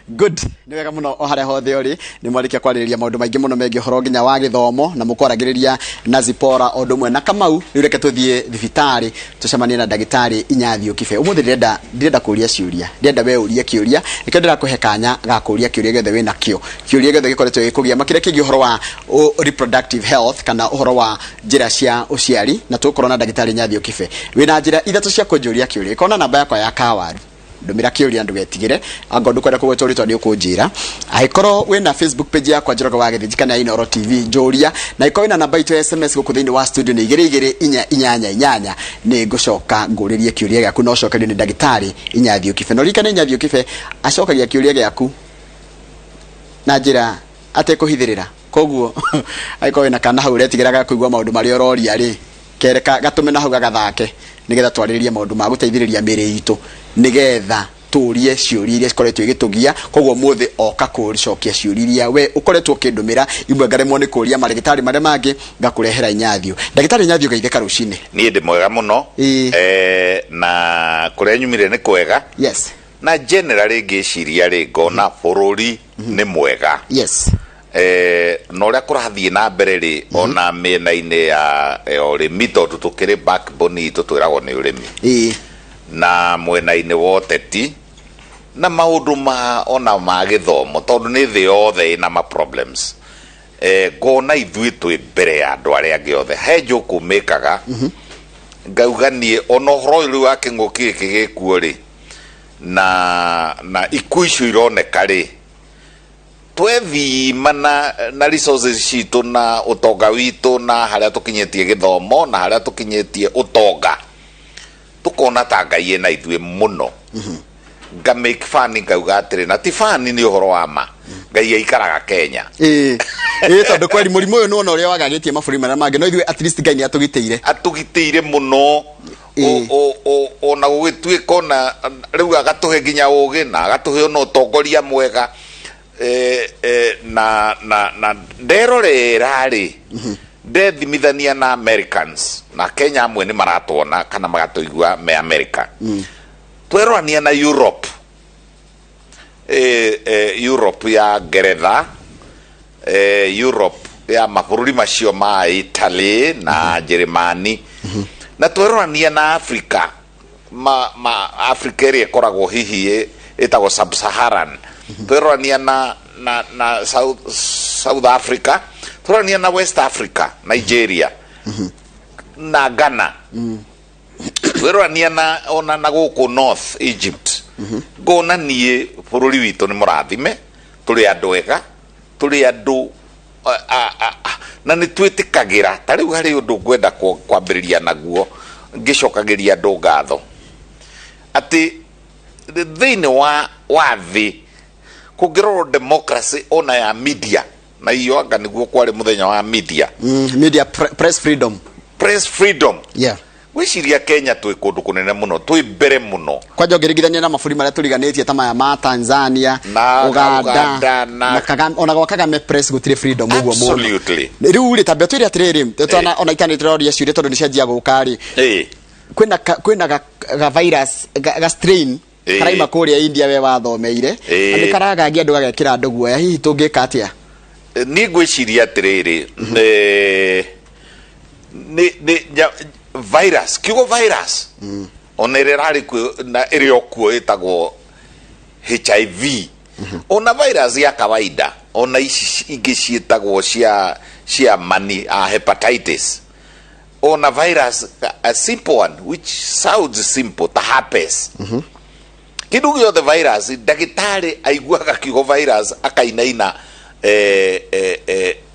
Good, nĩ wega mũno o harĩa hothe ũrĩ. Nĩ mwarĩkia kwarĩrĩria maũndũ maingĩ mũno megiĩ ũhoro nginya wa gĩthomo na mũkwaragĩrĩria na Zipora o ũndũ ũmwe na Kamau. Rĩu reke tũthiĩ thibitarĩ tũcemanie na ndagĩtarĩ Inyathio Kibe. Ũmũthĩ ndĩrenda kũria ciũria, ndĩrenda we ũrie kĩũria, nĩkĩo ndĩrakũhe kanya ga kũria kĩũria gĩothe wĩna kĩo, kĩũria gĩothe gĩkoretwo gĩkũgia makĩria kĩgiĩ ũhoro wa reproductive health kana ũhoro wa njĩra cia ũciari, na tũgũkorwo na ndagĩtarĩ Inyathio Kibe. Wĩna njĩra ithatũ cia kũnjũria kĩũria. Ĩkorwo na namba yakwa ya kawaru, ndũmĩra kĩũria, ndũgetigĩre. Angorwo ndũkwenda kũgwetwo rĩtwa, nĩ ũkũnjĩra. Angĩkorwo wĩna Facebook page yakwa Njoroge wa Gĩthĩnji kana ya Inooro TV, njũria. Na angĩkorwo wĩna namba itũ ya SMS gũkũ thĩinĩ wa studio nĩ 22488, nĩ ngũcoka ngũrĩrie kĩũria gĩaku na ũcokerio nĩ ndagĩtarĩ Inyathio Kibe. Na ũririkane Inyathio Kibe acokagia kĩũria gĩaku na njĩra atekũhithĩrĩra, koguo angĩkorwo wĩna kana hau ũretigĩra ga kũigua maũndũ marĩa ũroria rĩ, kere gatũme na hau gagathake, nigetha twarĩrĩrie maũndũ ma gũteithĩrĩria mĩĩrĩ itũ, nigetha tũrie ciũria iria cikoretwo igĩtũgia. Koguo mũthĩ oka kũcokia ciũria iria we ũkoretwo ũkĩndũmĩra, imwe ngaremwo nĩ kũria marĩgĩtarĩ marĩa mangĩ, ngakũrehera Inyathio. Ndagĩtarĩ Inyathio, geithĩka rũcinĩ. Niĩ ndĩ mwega mũno. Na kũrĩa nyumire nĩ kwega. Na generally ngĩciria rĩ, ngona bũrũri nĩ mwega. Na ũrĩa kũrathiĩ na mbere rĩ, ona mĩena-inĩ ya ũrĩmi, tondũ tũkĩrĩ backbone itũ twĩragwo nĩ ũrĩmi, na mwena-inĩ wa ũteti na maũndũ ma ona ma gĩthomo, tondũ nĩ thĩ yothe ĩna ma problems, ngona ithuĩ twĩ mbere ya andũ arĩa angĩ othe. He njũkũ mĩkaga ngauga niĩ ona ũhoro ũyũ rĩu wa kĩng'ũki gĩkĩ gĩkuo rĩ, na ikuũ icio ironeka rĩ, twethima na resources citũ na ũtonga witũ na harĩa tũkinyĩtie gĩthomo na harĩa tũkinyĩtie ũtonga, tũkona ta Ngai ĩna ithuĩ mũno. Nga make fun, ngauga atĩrĩ, na ti fun, nĩ ũhoro wa ma, Ngai aikaraga Kenya. Ĩĩ, tondũ kweri mũrimũ ũyũ nĩwona ũrĩa wagagĩtie mabũrũri marĩa mangĩ, no ithuĩ at least Ngai nĩ atũgitĩire. Atũgitĩire mũno. Ona gũgĩtuĩka ona rĩu agatũhe nginya ũgĩ na agatũhe ona ũtongoria mwega, na nderorera rĩ, ndethimithania na Americans na Kenya amwe nĩ maratuona kana magatũigua me America, twerorania na Europe, Europe ya Ngeretha, Europe ya mabũrũri macio ma Italy na Njĩrĩmani, na twerorania na Africa, ma Africa ĩrĩa ĩkoragwo hihi ĩtagwo sub-Saharan, twerorania na South Africa, twerorania na West Africa, Nigeria na Ghana, twerorania na ona na gũkũ North Egypt, ngona niĩ bũrũri witũ nĩ mũrathime. Tũrĩ andũ ega, tũrĩ andũ na nĩ twĩtĩkagĩra. Ta rĩu harĩ ũndũ ngwenda kwambĩrĩria naguo ngĩcokagĩria andũ ngatho, atĩ thĩinĩ wa thĩ kũngĩrorwo democracy ona ya media, na iyo anga nĩguo kwarĩ mũthenya wa media. Media press freedom. Press freedom. Gwĩciria Kenya twĩ kũndũ kũnene mũno, twĩ mbere mũno. Kwanja ũngĩringithania na mabũrũri marĩa tũriganĩtie ta maya ma Tanzania, Na Uganda, Uganda, na Kagame, ona gwa Kagame press gũtirĩ freedom ũguo mũno. Rĩu rĩ, tambia twĩre atĩrĩrĩ, twana ona itanĩ tũroria ciũria tondũ nĩ cianjia gũka rĩ, kwĩna ga virus ga strain karaima kũrĩa India, we wathomeire, na nĩ karagagia andũ, gagekĩra andũ guoya. Hihi tũngĩka atĩa? Niĩ ngwĩciria atĩrĩrĩ, nĩ virus, kiugo virus ona ĩrĩa ĩrarĩ kuo na ĩrĩ o kuo ĩtagwo HIV, ona virus ya kawaida, ona ici ingĩ ciĩtagwo cia mani a hepatitis, ona virus a simple one which sounds simple ta herpes, kindu gĩothe virus, ndagĩtarĩ aiguaga kiugo virus akainaina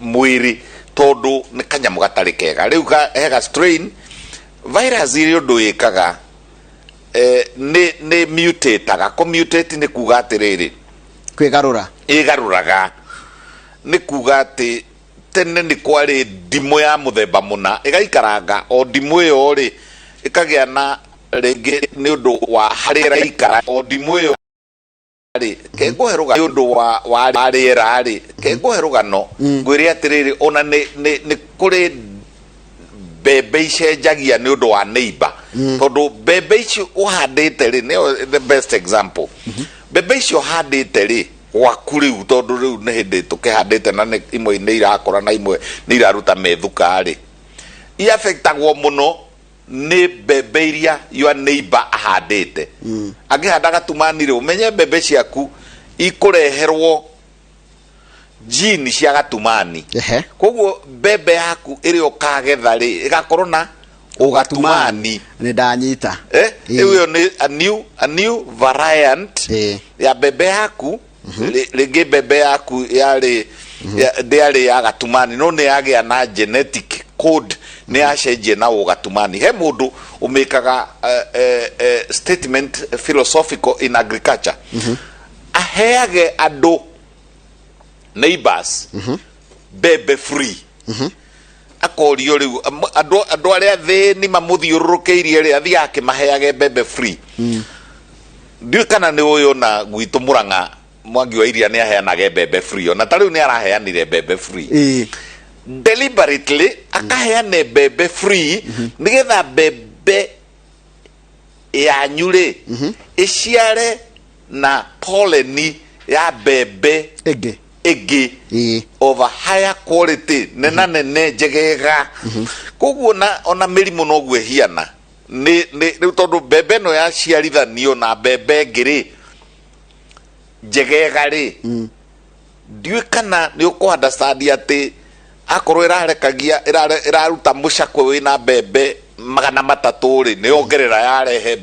mwĩrĩ, tondũ nĩ kanyamũ gatarĩ kega. Rĩu he ga strain virus ĩrĩ ũndũ ĩkaga, nĩ mutataga. Kũmutate nĩ kuga atĩrĩrĩ, kwĩgarũra. Ĩgarũraga nĩ kuga atĩ tene nĩ kwarĩ ndimũ ya mũthemba mũna, ĩgaikaranga o ndimũ ĩyo rĩ, ĩkagĩa na rĩngĩ nĩ ũndũ wa harĩa ĩraikara o ndimũ ĩyo rĩ, kengũhe rũgano nĩ ũndũ wa rĩera rĩ, kengũhe rũgano ngwĩre atĩrĩrĩ, ona nĩ kũrĩ mbembe icenjagia nĩ ũndũ wa neighbor, tondũ mbembe icio ũhandĩte rĩ, nĩyo the best example, mbembe icio ũhandĩte rĩ. Gwaku rĩu, tondũ rĩu nĩ hĩndĩ tũkĩhandĩte na imwe nĩ irakũra na imwe nĩ iraruta methuka rĩ, iaffectagwo mũno nĩ mbembe iria your neighbor ahandĩte. Angĩhanda gatumani rĩ, ũmenye mbembe ciaku ikũreherwo gene cia gatumani. Koguo mbembe yaku ĩrĩa ũkagetha rĩ, ĩgakorwo na ũgatumani. Nĩ ndanyita. Rĩu ĩyo nĩ a new variant ya mbembe yaku. Rĩngĩ mbembe yaku yarĩ ndĩarĩ ya gatumani, no nĩ yagĩa na genetic code, nĩ yacenjia na ũgatumani. He mũndũ ũmĩkaga statement philosophical in agriculture, aheage andũ neighbors mbembe free. Akorio rĩu andũ arĩa thĩni mamũthiũrũrũkĩirie rĩ, athiaga akĩmaheage mbembe free. Ndiũĩ kana nĩ ũyũ na gwitũ Mũrang'a, Mwangi wa Iria nĩ aheanage mbembe free. Ona ta rĩu nĩ araheanire mbembe free deliberately, akaheane mbembe free nĩgetha mbembe yanyu rĩ ĩciare na pollen ya mbembe ĩngĩ ĩngĩ of a higher quality, nena nene njegega. Koguo na ona mĩrimũ noguo ĩhiana nĩ rĩu, tondũ mbembe ĩno yaciarithanio na mbembe ĩngĩ rĩ, njegega rĩ, ndiũĩ kana nĩ ũkũ understand atĩ akorwo ĩrarekagia ĩraruta mũcakwe wĩna mbembe 300 rĩ, nĩ yongerera yarehe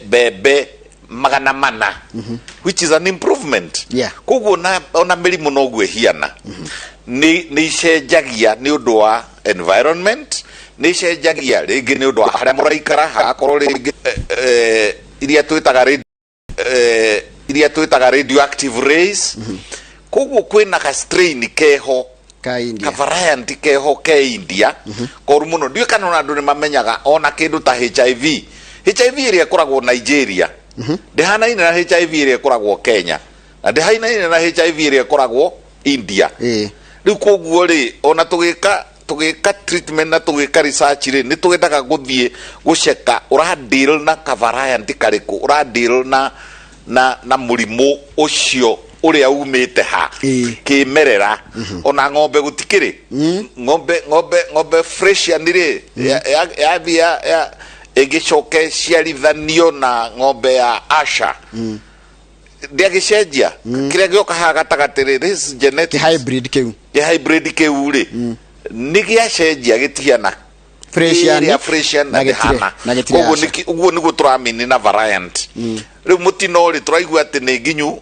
mbembe 400, which is an improvement. Koguo ona mĩrimũ noguo ĩhiana, nĩ icenjagia nĩ ũndũ wa environment, nĩ icenjagia rĩngĩ nĩ ũndũ wa harĩa mũraikara, hagakorwo rĩngĩ iria twĩtaga radioactive rays. Koguo kwĩna ka strain keho ka India. Ka variant keho ke India koru mũno. Ndiũĩ kana ona andũ nĩ mamenyaga ona kĩndũ ta HIV. HIV ĩrĩa ĩkoragwo Nigeria ndĩhanaine na HIV ĩrĩa ĩkoragwo Kenya, na ndĩhanaine na HIV ĩrĩa ĩkoragwo India. Rĩu koguo rĩ, ona tũgĩka treatment na tũgĩka research rĩ, nĩ twendaga gũthiĩ gũceka ũra deal na ka variant karĩkũ, ũra deal na mũrimũ ũcio ũrĩa umĩte ha. Kĩmerera ona ng'ombe gũtikĩrĩ ng'ombe Fresian rĩ, yathiĩ ĩgĩcoke ciarithanio na ng'ombe ya Asha, ndĩagĩcenjia kĩrĩa gĩoka haha gatagatĩ rĩ, this is genetics. Kĩ hybrid kĩu. Kĩ hybrid kĩu rĩ, nĩ gĩacenjia, gĩtihiana Fresian, ĩrĩa Fresian na na gĩtirĩ- ndĩhana. Na gĩtirĩ Koguo Asha. Ũguo nĩguo tũramini na variant. Rĩu mũtino rĩ, tũraigua atĩ nĩ nginyu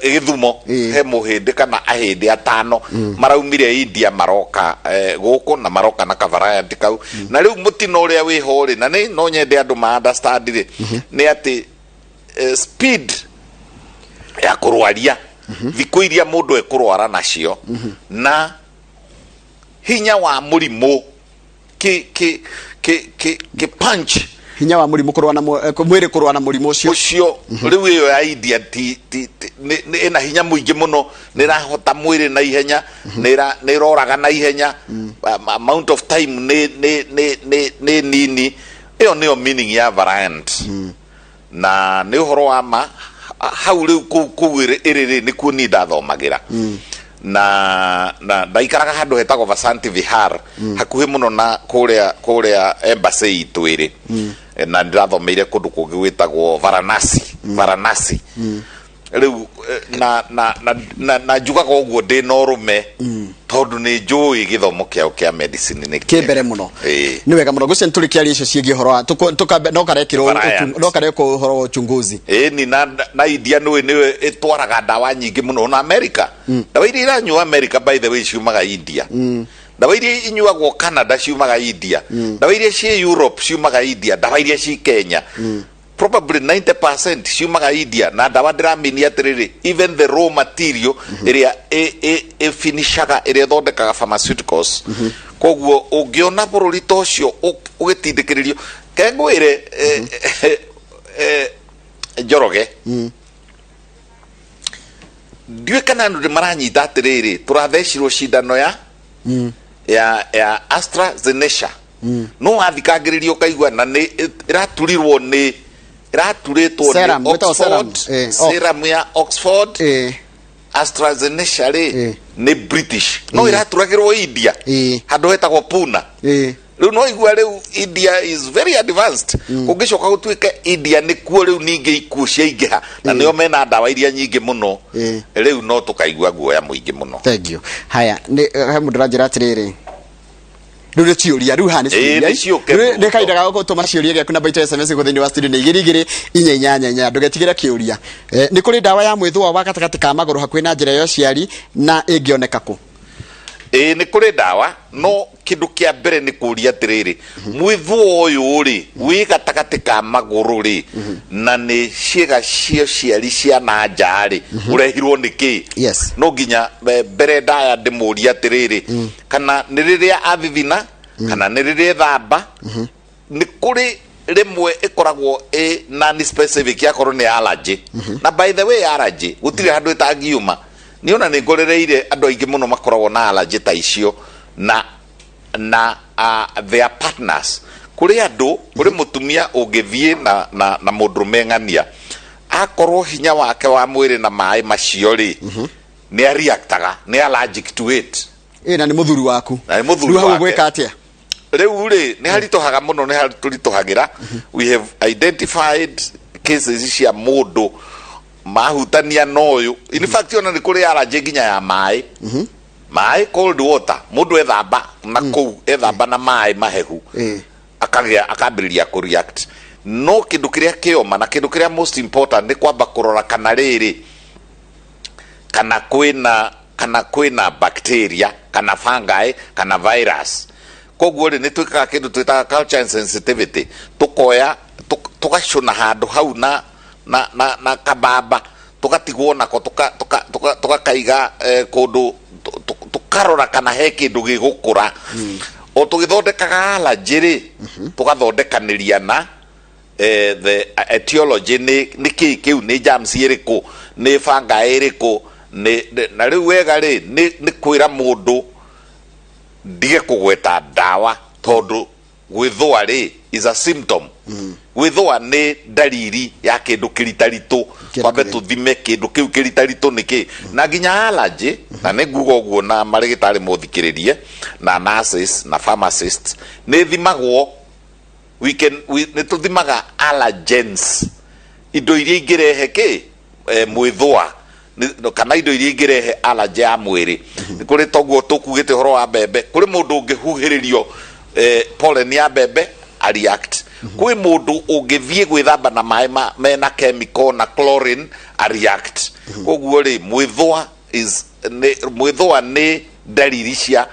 Gĩthumo he mũhĩndĩ kana ahĩndĩ atano maraumire India maroka gũkũ na maroka na ka variant kau. Na rĩu mũtino ũrĩa wĩho rĩ, na nĩ no nyende andũ ma understand rĩ, nĩ atĩ speed ya kũrwaria, thikũ iria mũndũ ekũrwara nacio na hinya wa mũrimũ kĩ punch. Hinya wa mũrimũ kũrũa na mwĩrĩ kũrũa na mũrimũ ũcio. Ũcio rĩu ĩyo ya India ti nĩ ĩna hinya mũingĩ mũno, nĩ ĩrahota mwĩrĩ na ihenya, nĩ ĩroraga na ihenya. Amount of time nĩ nini. Ĩyo nĩyo meaning ya variant, na nĩ ũhoro wa ma hau rĩu kũu ĩrĩ rĩ, nĩkuo niĩ ndathomagĩra na ndaikaraga handũ hetagwo Vasanti Vihar, hakuhĩ mũno na kũrĩa embassy itũ ĩrĩ, na ndĩrathomeire kũndũ kũngĩ gwĩtagwo Varanasi. Rĩu na njugaga ũguo ndĩ na ũrũme tondũ nĩ njũĩ gĩthomo kĩao kĩa medicine nĩ kĩ mbere mũno. Ĩĩ. Nĩ wega mũno. Ngwĩciria nĩtũrĩkĩaria icio ciĩgiĩ ũhoro wa no karekĩrwo Variant. no karekwo ũhoro wa uchunguzi. Ĩni na India nĩwe ĩtwaraga ndawa nyingĩ mũno ona America. Ndawa iria iranyua America, by the way, ciumaga India. Ndawa iria inyuagwo Canada ciumaga India. Ndawa iria ciĩ Europe ciumaga India. Ndawa iria ci Kenya probably 90% ciumaga India. Na ndawa ndĩramini atĩrĩrĩ, even the raw material ĩrĩa ĩfinishaga, ĩrĩa ĩthondekaga pharmaceuticals. Koguo ũngĩona bũrũri ta ũcio ũgĩtindĩkĩrĩrio, kengwĩre Njoroge, ndiũĩ kana andũ nĩ maranyita atĩrĩrĩ, tũrathecirwo cindano ya AstraZeneca, no wathikangĩrĩria ũkaigua na nĩ ĩraturirwo nĩ Ĩraturĩtwo Serum, nĩ gwĩtagwo serum. Oxford. Oh. Serum ya Oxford. AstraZeneca rĩ, nĩ British, no ĩraturagĩrwo India, handũ hetagwo Puna. Rĩu no igua rĩu India is very advanced. Kũngĩcoka gũtuĩke India nĩkuo rĩu ningĩ ikuũ ciaingĩha na nĩo mena ndawa iria nyingĩ mũno, rĩu no tũkaigua guoya mũingĩ mũno. Thank you. Haya, nĩ he mũndũ ũranjĩra atĩrĩrĩ, rĩu nĩ ciũria, rĩu haha nĩ ciũria. Nĩ ciũke. Rĩu nĩ Mũno. kahinda ga gũtũma ciũria gĩaku. Namba itũ ya SMS gũkũ thĩinĩ wa studio nĩ 22488. Ndũgetigĩre kĩũria. Nĩ kũrĩ ndawa ya mwĩthũa wa gatagatĩ ka magũrũ hakuhĩ na njĩra ya ũciari, na ĩngĩoneka kũ? Ĩĩ, nĩ kũrĩ ndawa, no kĩndũ kĩa mbere nĩ kũria atĩrĩrĩ, mwĩthũa ũyũ rĩ wĩ gatagatĩ ka magũrũ rĩ, na nĩ ciĩga cia ũciari cia na nja rĩ, ũrehirwo nĩ kĩ? No nginya mbere ndaya ndĩmũrie atĩrĩrĩ, kana nĩ rĩrĩa athithina, kana nĩ rĩrĩa ethamba. Nĩ kũrĩ rĩmwe ĩkoragwo ĩ non specific, yakorwo nĩ allergy. Na by the way, allergy gũtirĩ handũ ĩtangiuma. Niĩ ona nĩ ngorereire andũ aingĩ mũno makoragwo na allergy ta icio na their partners. Kũrĩ andũ, kũrĩ mũtumia ũngĩthiĩ na mũndũrũme ng'ania, akorwo hinya wake wa mwĩrĩ na maĩ macio rĩ, nĩ areactaga, nĩ allergic to it. Ĩ, na nĩ mũthuri waku? Na nĩ mũthuri Rĩu hau wake. ũgwĩka atĩa? Rĩu rĩ, nĩ haritũhaga mũno, nĩ hatũritũhagĩra. We have identified cases cia mũndũ mahutania na ũyũ. In fact, ona nĩ kũrĩ allergy nginya ya maĩ, maĩ cold water. Mũndũ ethamba na kũu, ethamba na maĩ mahehu, akagĩa, akambĩrĩria kũ react. No kĩndũ kĩrĩa kĩoma na kĩndũ kĩrĩa most important nĩ kwamba kũrora kana rĩrĩ, kana kwĩna bacteria, kana fungi, kana virus. Koguo rĩ, nĩ twĩkaga kĩndũ twĩtaga culture and sensitivity. Tũkoya tũgacũna handũ hau na kabamba, tũgatigwo nako, tũgakaiga kũndũ, tũkarora kana he kĩndũ gĩgũkũra. O tũgĩthondekaga allergy rĩ, tũgathondekanĩria na the etiology, nĩ kĩ kĩu, nĩ germs ĩrĩkũ, nĩ fungi ĩrĩkũ, na rĩu wega rĩ, nĩ kwĩra mũndũ ndige kũgweta ndawa, tondũ gwĩthũa rĩ is a symptom. Gwĩthũa nĩ ndariri ya kĩndũ kĩritaritũ. Kĩndũ Twambe tũthime kĩndũ kĩu kĩritaritũ nĩ kĩ. Na nginya allergy, na nĩ nguga ũguo na marĩgĩtarĩ mũthikĩrĩrie, na nurses na pharmacists, nĩ thimagwo. We can we, nĩ tũthimaga allergens, indo iria ingĩrehe kĩ mwĩthũa, kana indo iria ingĩrehe allergy ya mwĩrĩ. Nĩ kũrĩ toguo tũkugĩte ũhoro wa mbembe, kũrĩ mũndũ ũngĩhuhĩrĩrio pollen ya mbembe a react, kwĩ mũndũ ũngĩthiĩ gwĩthamba na maĩ mena chemical na chlorine a react. Koguo rĩ, mwĩthũa is nĩ mwĩthũa nĩ ndariri cia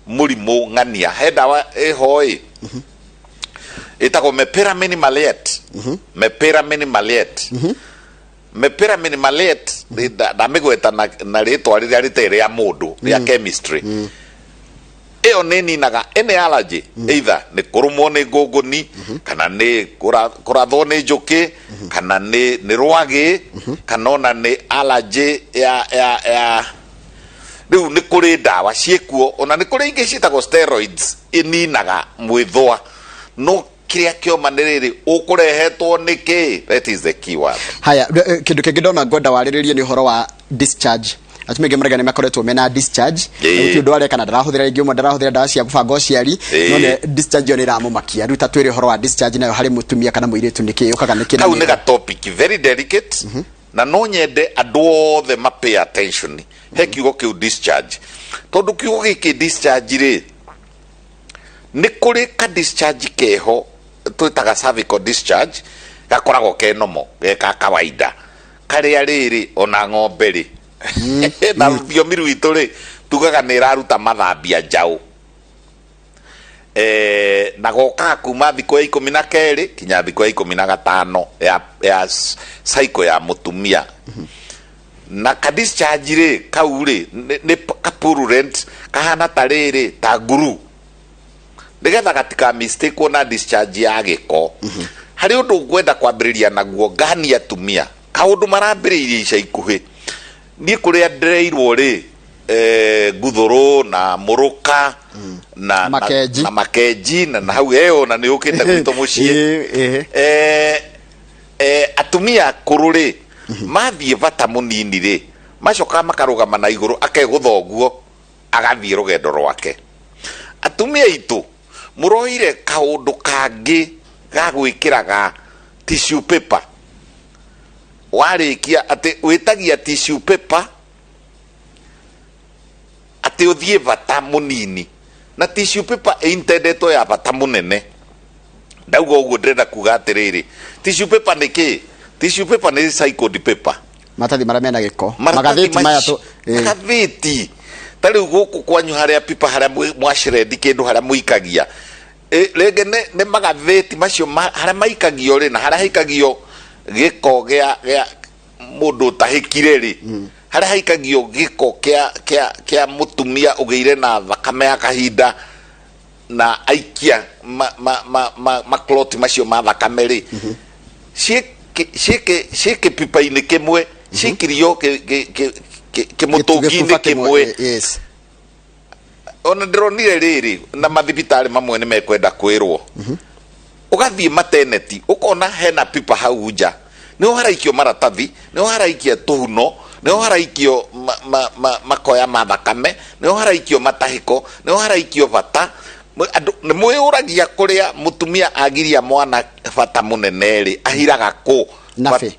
mũrimũ ng'ania. He ndawa ĩho ĩ ĩtagwo mepyramine maleate. Mepyramine maleate, mepyramine maleate, ndamĩgweta na rĩtwa rĩrĩa rĩtarĩ rĩa mũndũ rĩa chemistry. Ĩyo nĩ ninaga any allergy, either nĩ kũrũmwo nĩ ngũngũni, kana nĩ kũrathwo nĩ njũkĩ, kana nĩ rwagĩ, kana ona nĩ allergy ya rĩu. Nĩ kũrĩ ndawa ciĩkuo, ona nĩ kũrĩ ingĩ ciĩtagwo steroids ĩninaga mwĩthũa. No kĩrĩa kĩoma nĩ rĩrĩ, ũkũrehetwo nĩ kĩ? That is the key word. Haya, kĩndũ kĩngĩ ndona ngwenda warĩrĩrie nĩ ũhoro wa discharge. Atumia aingĩ marauga nĩ makoretwo mena discharge, na gũtirĩ ũndũ areka na ndarahũthĩra rĩngĩ, ũmwe ndarahũthĩra ndawa cia kũbanga ũciari, no nĩ discharge ĩyo nĩ ĩramũmakia. Rĩu ta twĩre ũhoro wa discharge nayo harĩ mũtumia kana mũirĩtu, nĩkĩ yũkaga, nĩkĩ na Kau nĩ nĩ ga topic very delicate, na no nyende andũ othe ma pay attention he kiugo kĩu discharge, tondũ kiugo gĩkĩ discharge rĩ, nĩ kũrĩ ka discharge keho twĩtaga cervical discharge, gakoragwo ke nomo, ge ka kawaida, karĩa rĩrĩ ona ng'ombe rĩ, na rũthiomi rwitũ rĩ, tugaga nĩ ĩraruta mathambia njaũ, na gokaga kuma thikũ ya 12 kinya thikũ ya 15 ya cycle ya mũtumia. Na ka discharge rĩ, kau rĩ nĩ ka purulent, kahana ta rĩrĩ ta nguru, nigetha gatika mistake na discharge ya gĩko. Harĩ ũndũ ngwenda kwambĩrĩria naguo, ngani atumia kaũndũ marambĩrĩirie ica ikuhĩ. Niĩ kũrĩa ndĩreirwo rĩ, nguthũrũ na mũrũka na Makenji. Na makenji na hau ĩyo na nĩ ũkĩte gwitũ mũciĩ. Atumia akũrũ rĩ, mathiĩ bata mũnini rĩ, macokaga makarũgama na igũrũ, akegũtha ũguo agathiĩ rũgendo rwake. Atumia aitũ mũroire kaũndũ kangĩ ga gwĩkĩraga tissue paper, warĩkia atĩ wĩtagia tissue paper atĩ ũthiĩ bata mũnini, na tissue paper ĩintendetwo ya bata mũnene. Ndauga ũguo ndĩrenda kuga atĩrĩrĩ, tissue paper nĩ kĩ? Tissue paper nĩ recycled paper. Maratathi marĩa mena gĩko. Maratathi. Magathĩti maya tũ Magathĩti ta rĩu gũkũ kwanyu harĩa pipa harĩa mwacrendi kĩndũ harĩa mũikagia. Rĩngĩ nĩ magathĩti macio harĩa maikagio rĩ, na harĩa haikagio gĩko gĩa mũndũ ũtahĩkire rĩ, harĩa haikagio gĩko kĩa mũtumia ũgĩire na thakame ya kahinda na aikia makloti macio ma thakame rĩ, ciĩ kĩpipa-inĩ kĩmwe, cikirio kĩmũtũngi-inĩ gĩbuba kĩmwe. Yes. Ona ndĩronire rĩrĩ na mathibitarĩ mamwe nĩ mekwenda kwĩrwo, ũgathiĩ maternity ũkona hena pipa hau nja, nĩho haraikio maratathi, nĩho haraikia tũhuno, nĩho haraikio makoya ma thakame, nĩho haraikio matahĩko, nĩho haraikio bata. Andũ nĩ mwĩyũragia kũrĩa mũtumia agiria mwana bata mũnene rĩ, ahiraga kũ? Nappy.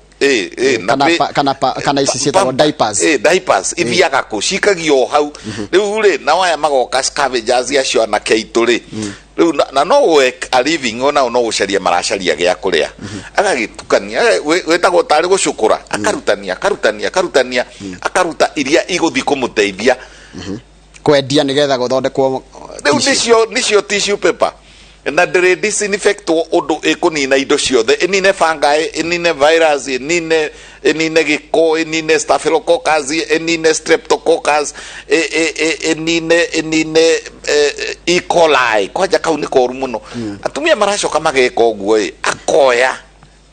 Kana Nappy. Kana ici ciĩtagwo diapers. Diapers ithiaga kũ? Cikagio o hau. Rĩu rĩ, nao aya magoka scavengers acio anake aitũ rĩ, rĩu na no work a living, onao no gũcaria maracaria gĩa kũrĩa, agagĩtukania, wĩtagwo tarĩ gũcukũra, akarutania, akarutania, akarutania, akaruta iria igũthiĩ kũmũteithia kwendia nĩgetha gũthondekwo rĩu tissue. Nĩcio tissue paper, na ndĩrĩ disinfectwo ũndũ ĩkũnina indo ciothe, ĩnine fungi, ĩnine virus, ĩnine gĩko, ĩnine staphylococcus, ĩnine streptococcus, ĩnine E. coli. Kwanja kau nĩ koru mũno. Atumia maracoka mageka ũguo ĩ, akoya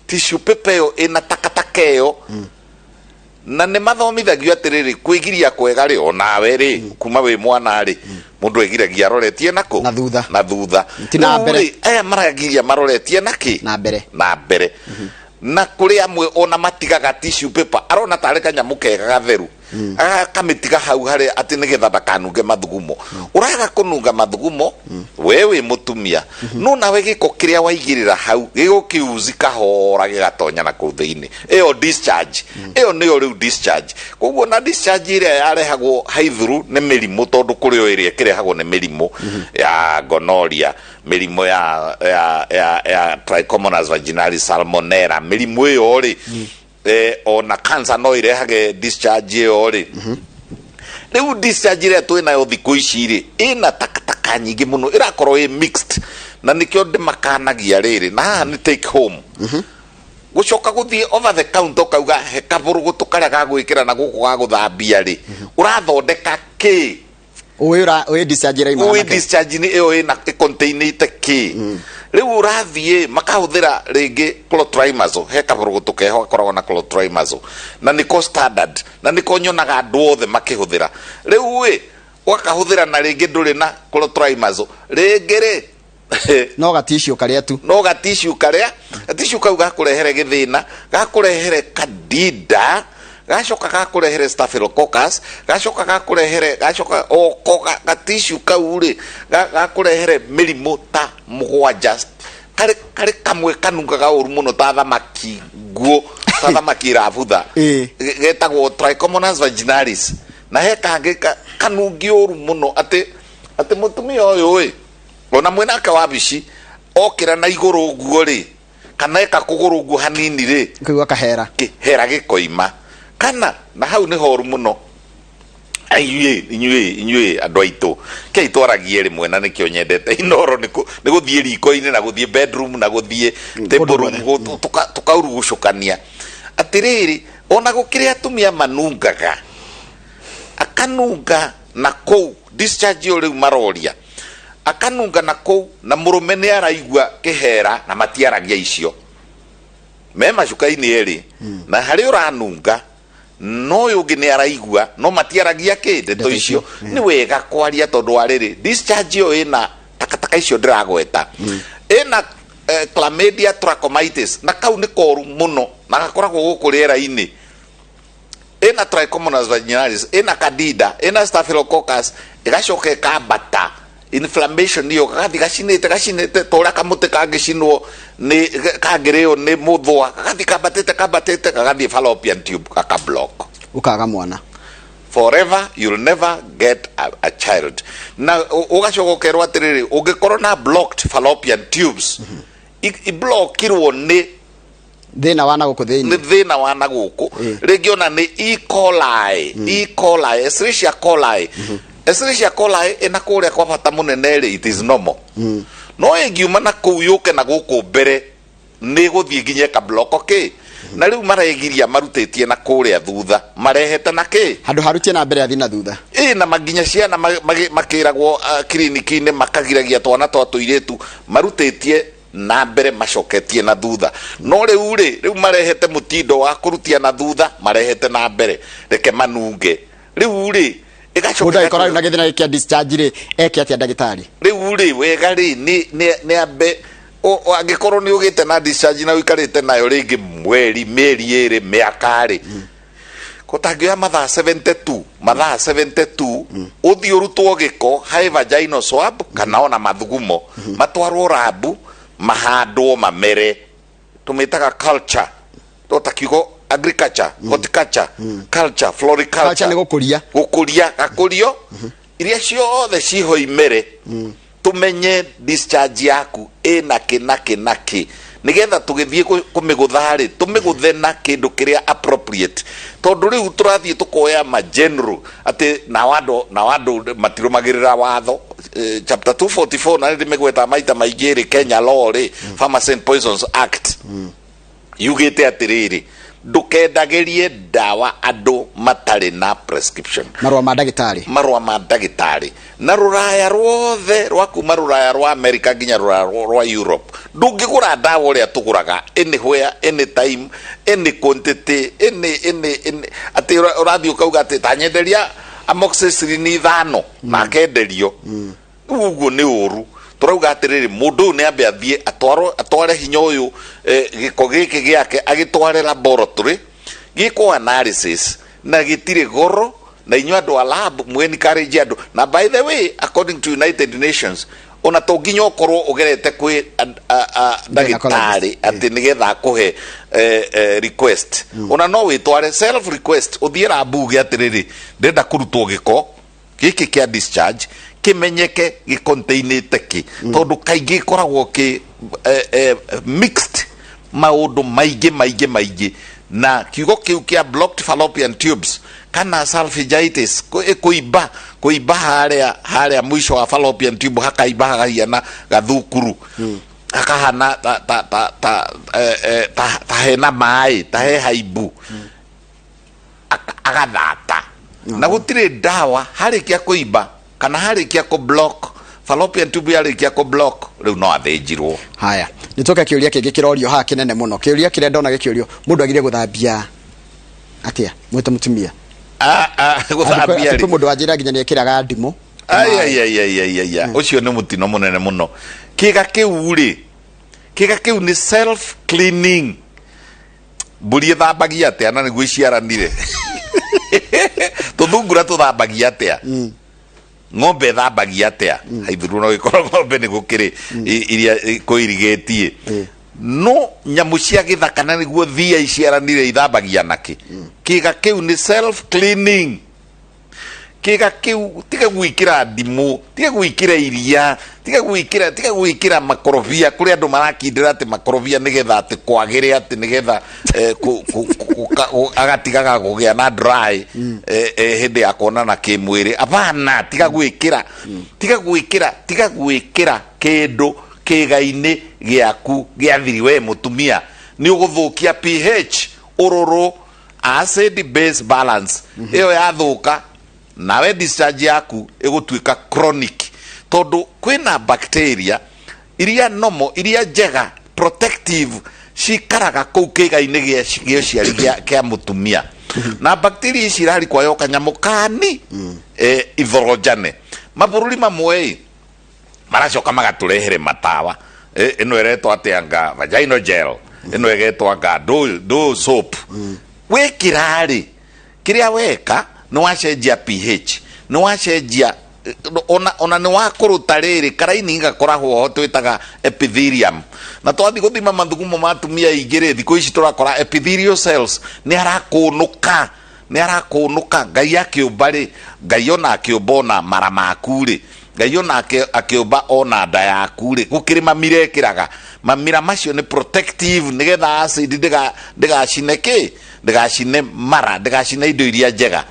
tissue paper ĩyo ĩna takataka ĩyo, na nĩ mathomithagio atĩrĩrĩ, kwĩgiria kwega rĩ, onawe rĩ, kuma wĩ mwana rĩ, mũndũ egiragia aroretie nakũ? Na thutha. Na thutha. Ti na Rĩu mbere. rĩ, aya maragiria maroretie na kĩ? Na mbere. Na mbere. Na kũrĩ amwe ona matigaga tissue paper, arona tarĩ kanyamũ kega gatheru, akamĩtiga hau harĩa atĩ nĩgetha ndakanunge mathugumo. Ũraga kũnunga mathugumo we wĩ mũtumia, no nawe gĩko kĩrĩa waigĩrĩra hau gĩgũkĩuzi kahora gĩgatonya na kũu thĩinĩ. Ĩyo discharge ĩyo nĩyo rĩu discharge. Koguo na discharge ĩrĩa yarehagwo haithuru nĩ mĩrimũ, tondũ kũrĩ o ĩrĩa ĩkĩrehagwo nĩ mĩrimũ ya gonorrhea, mĩrimũ ya trichomonas vaginalis, salmonella, mĩrimũ ĩyo rĩ, ona cancer no ĩrehage discharge ĩyo rĩ. Rĩu discharge ĩrĩa twĩ nayo thikũ ici rĩ, ĩna takataka nyingĩ mũno, ĩrakorwo ĩ mixed, na nĩkĩo ndĩmakanagia rĩrĩ, na haha nĩ take home, gũcoka gũthiĩ over the counter ũkauga he kabũrũgũtũ karĩa ga gwĩkĩra na gũkũ ga gũthambia rĩ, ũrathondeka kĩ? Ũĩ discharge ĩraima ũĩ na kĩ? Discharge nĩ ĩyo ĩna ĩcontainĩte kĩ? Rĩu ũrathiĩ makahũthĩra rĩngĩ clotrimazole. He kabũrũgũtũ keho gakoragwo na clotrimazole, na nĩko standard, na nĩko nyonaga andũ othe makĩhũthĩra. Rĩu ĩ ũgakahũthĩra na rĩngĩ ndũrĩ na clotrimazole rĩngĩ rĩ, no gatissue karĩa tu. No gatissue karĩa, gatissue kau gakũrehere gĩthĩna, gakũrehere candida, gacoka gakũrehere staphylococcus, gacoka gakũrehere, gacoka oko gatissue kau rĩ, gakũrehere mĩrimũ ta mũgwanja. Karĩ kamwe kanungaga ũru mũno ta thamaki nguo, ta thamaki ĩrabutha. Getagwo trichomonas vaginalis, na he kangĩ kanungi ũru mũno atĩ mũtumia ũyũ ĩ ona mwĩnake wabici okĩra na igũrũ ũguo rĩ, kana eka kũgũrũ ũguo hanini rĩ, kũigua kahera. Kĩhera gĩkoima kana na hau nĩ horu mũno. Inyuĩ andũ aitũ kei twaragie rĩmwe, na nĩkĩo nyendete inoro nĩ gũthiĩ riko-inĩ na gũthiĩ bedroom na gũthiĩ table room, tũkaurugucũkania atĩrĩrĩ, ona gũkĩrĩ atumia manungaga, akanunga na kũu discharge ĩyo rĩu maroria, akanunga na kũu na mũrũme nĩ araigua kĩhera, na matiaragia icio me macuka-inĩ erĩ, na harĩ ũranunga no ũyũ ũngĩ nĩ araigua, no matiaragia kĩ ndeto ndeto icio. Icio. Nĩ wega kwaria, tondũ wa rĩrĩ, discharge ĩyo ĩna takataka icio ndĩragweta, ĩna Chlamydia trachomatis, na kau nĩ koru mũno na gakoragwo gũkũ rĩera-inĩ. Ĩna Trichomonas vaginalis, ĩna Candida, ĩna Staphylococcus, ĩgacoka ĩkambata inflammation ĩyo, gagathiĩ gacinĩte gacinĩte ta ũrĩa kamũtĩ kangĩcinwo nĩ kangĩrĩo nĩ mũthũa, gagathiĩ kambatĩte kambatĩte, gagathiĩ fallopian tube, gaka block. Ũkaga mwana. Forever, you'll never get a child. Na ũgacoka ũkerwo atĩrĩrĩ, ũngĩkorwo na blocked fallopian tubes, iblockirwo nĩ thĩna wa na gũkũ nĩ thĩinĩ. Thĩna wa na gũkũ. Rĩngĩ ona nĩ E. coli, E. coli, Escherichia coli. Escherichia coli ĩna kũrĩa kwa bata mũnene rĩ, it is normal, no ĩngiuma na kũu yũke na gũkũ mbere, nĩ gũthiĩ nginya ĩka block kĩ. Na rĩu maregiria marutĩtie na kũrĩa thutha, marehete na kĩ. Handũ harutie na mbere, athiĩ na thutha. Ĩ na nginya ciana makĩragwo kiriniki-inĩ, makagiragia twana twa tũirĩtu, marutĩtie na mbere, macoketie na thutha. No rĩu rĩ, rĩu marehete mũtindo wa kũrutia na thutha, marehete na mbere, reke manunge rĩu rĩ, ĩgacoka. Mũndũ angĩkorwo arĩ na gĩthĩna gĩkĩ kĩa discharge rĩ, eke atĩa, ndagĩtarĩ? Rĩu rĩ, wega rĩ, nĩ ambe angĩkorwo nĩ ũgĩte na discharge na ũikarĩte nayo rĩngĩ mweri, mĩeri 2, mĩaka rĩ, kũtangĩoya mathaa 72, mathaa 72, ũthiĩ ũrutwo gĩko harĩ vaginal swab kana ona mathugumo, matwarwo rabu, mahandwo, mamere, tũmĩtaga culture, to ta kiugo agriculture, horticulture, culture, floriculture. Culture nĩ gũkũria. Gũkũria, gakũrio, iria ciothe ciho imere, tumenye discharge yaku ĩna kĩ na kĩ na kĩ, nigetha tũgĩthiĩ kũmĩgũtha rĩ, tũmĩgũthe na kĩndũ kĩrĩa appropriate, tondũ rĩu tũrathiĩ tũkoya ma general atĩ nao andũ matirũmagĩrĩra watho. Chapter 244, na nĩ ndĩmĩgwetaga maita maingĩ rĩ, Kenya law rĩ, Pharmacy and Poisons Act, yugĩte atĩrĩrĩ, ndũkendagĩrie ndawa andũ matarĩ na prescription. Marũa ma ndagĩtarĩ. Marũa ma ndagĩtarĩ. Na rũraya ruothe, rwa kuma rũraya rwa America nginya rũraya rwa Europe, ndũngĩgũra ndawa ũrĩa tũgũraga anywhere, anytime, any quantity, any atĩ ũrathiĩ ũkauga atĩ ta nyenderia amoxicillin ithano, na akenderio. Rĩu ũguo nĩ ũru. Tũrauga atĩrĩrĩ, mũndũ ũyũ nĩ ambe athiĩ atwarwo, atware hinya ũyũ, gĩko gĩkĩ gĩake agĩtware laboratory, gĩkwo analysis, na gĩtirĩ goro. Na inyuĩ andũ a lab mwĩ encourage andũ. Na by the way, according to United Nations, ona to nginya ũkorwo ũgerete kwĩ ndagĩtarĩ atĩ nĩgetha akũhe request. Ona no wĩtware self request, ũthiĩ lab uge atĩrĩrĩ, ndĩrenda kũrutwo gĩko gĩkĩ kĩa discharge, kĩmenyeke gĩcontainĩte kĩ, tondũ kaingĩ gĩkoragwo kĩ mixed maũndũ maingĩ maingĩ maingĩ. Na kiugo kĩu kĩa blocked fallopian tubes kana salpingitis, kũimba, kũimba harĩa harĩa mũico wa fallopian tube, hakaimba hakahiana gathukuru, hakahana ta hena maĩ, ta he haimbu, agathata, na gũtirĩ ndawa. Harĩkia kũimba kana harĩkia kũ block fallopian tube, yarĩkia kũ block, rĩu no athĩnjirwo. Haya, nĩ tũke kĩũria kĩngĩ kĩrorio haha kĩnene mũno. Kĩũria kĩrĩa ndona gĩkĩũrio, mũndũ agire gũthambia atĩa mwĩta mũtumia? Ah, ah, gũthambia Atĩ rĩ. kwĩ mũndũ wanjĩra nginya nĩ ekĩraga ndimũ. Ai, ai, ai, ai, ai, ai, ai. Ũcio nĩ mũtino mũnene mũno. Kĩga kĩu rĩ, kĩga kĩu nĩ self cleaning. Mbũri ĩthambagia atĩa na nĩguo iciaranire? Tũthungura tũthambagia atĩa? Ng'ombe ĩthambagia atĩa? Haithuru no gĩkorwo ng'ombe nĩ gũkĩrĩ iria kũirigĩtie, no nyamũ cia gĩthaka na nĩguo thia iciaranire ithambagia nakĩ? Kĩga kĩu nĩ self cleaning. Kĩga kĩu, tiga gwĩkĩra ndimũ, tiga gwĩkĩra iria, tiga gwĩkĩra makorobia. Kũrĩ andũ marakindĩra atĩ makorobia nĩgetha atĩ kwagĩre, atĩ nĩgetha agatigaga kũgĩa na dry hĩndĩ ya kuonana kĩmwĩrĩ. Abana, tiga gwĩkĩra kĩndũ kĩga-inĩ gĩaku gĩa thiri. We mũtumia, nĩ ũgũthũkia pH, ũrũrũ, acid base balance ĩyo yathũka, nawe discharge yaku ĩgũtuĩka chronic, tondũ kwĩna bacteria iria nomo, iria njega, protective, cikaraga kũu kĩga-inĩ gĩa ũciari kĩa mũtumia, na bacteria ici irarikwayo kanyamũ kani ithoronjane. Mabũrũri mamwe ĩ maracoka magatũrehere matawa. Ĩno ĩretwo atĩa? Anga vaginal gel, ĩno ĩgetwo anga do soap. Wĩkĩra rĩ, kĩrĩa weka nĩ wacenjia pH, nĩ wacenjia ona nĩ wakũrũta rĩrĩ karaini gakoragwo ho twĩtaga epithelium. Na twathiĩ gũthima mathugumo ma atumia aingĩ rĩ, thikũ ici tũrakora epithelial cells nĩ arakũnũka, nĩ arakũnũka. Ngai akĩũmba rĩ, Ngai ona akĩũmba ona mara maku rĩ, Ngai ona akĩũmba ona nda yaku rĩ, gũkĩrĩ mamira ĩkĩraga. Mamira macio nĩ protective, nĩgetha acid ndĩgacine kĩ, ndĩgacine mara, ndĩgacine indo iria njega.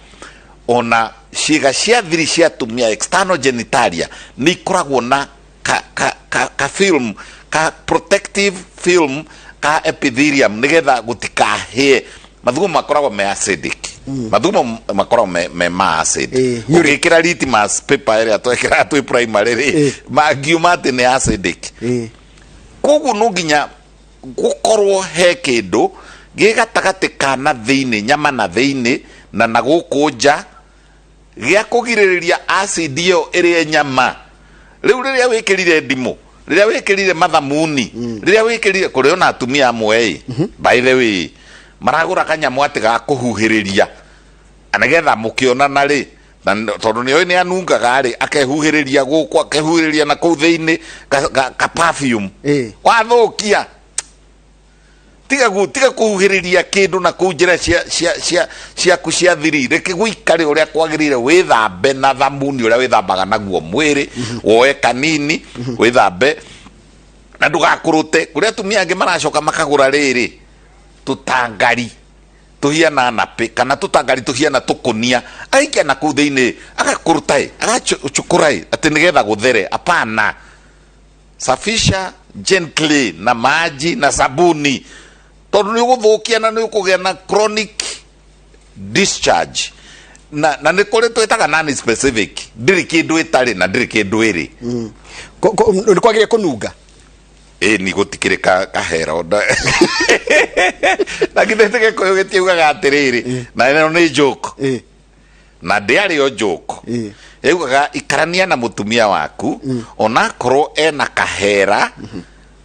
Ona ciĩga cia thiri cia atumia, external genitalia, nĩ ikoragwo na ka film, ka protective film ka epithelium, nĩgetha gũtikahĩe. Mathugumo makoragwo me acidic, mathugumo makoragwo me ma acid. Ũngĩkĩra litmus paper ĩrĩa twekĩraga twĩ primary rĩ, mangiuma atĩ nĩ acidic. Koguo no nginya gũkorwo he kĩndũ gĩ gatagatĩ ka na thĩinĩ, nyama na thĩinĩ na gũkũ nja, gĩa kũgirĩrĩria acid ĩyo ĩrĩe nyama. Rĩu rĩrĩa wĩkĩrire ndimũ, rĩrĩa wĩkĩrire mathamuni, rĩrĩa wĩkĩrire kũrĩ ona atumia amwe ĩ, by the way, maragũra kanyamũ atĩ ga kũhuhĩrĩria nĩgetha mũkĩonana rĩ, na tondũ nĩ oĩ nĩ anungaga rĩ, akehuhĩrĩria gũkũ, akehuhĩrĩria na kũu thĩinĩ ka perfume. Wathũkia. Tiga kũhuhĩrĩria kĩndũ na kũu njĩra cia ciaku cia thiri. Reke gũikare ũrĩa kwagĩrĩire. Wĩthambe na thamuni ũrĩa wĩthambaga naguo mwĩrĩ, woe kanini wĩthambe na ndũgakũrũte. Kũrĩ atumia angĩ maracoka makagũra rĩrĩ tũtangari tũhiana napĩ, kana tũtangari tũhiana tũkũnia, agaikia na kũu thĩinĩ, agakũrũta ĩ, agacukũra ĩ, atĩ nĩgetha gũthere. Apana, safisha gently na maji na sabuni, tondũ nĩ ũgũthũkia na nĩ ũkũgĩa na chronic discharge. Na nĩ kũrĩ twĩtaga non specific, ndĩrĩ kĩndũ ĩtarĩ na ndĩrĩ kĩndũ ĩrĩ. Nĩ kwagĩrĩire kũnunga. Ĩ, ni gũtikĩrĩ kahero na githĩ ti Gĩkũyũ gĩtiugaga atĩrĩrĩ, na ĩno nĩ joke, na ndĩarĩ o joke, ĩugaga ikarania na mũtumia waku onakorwo ena kahera,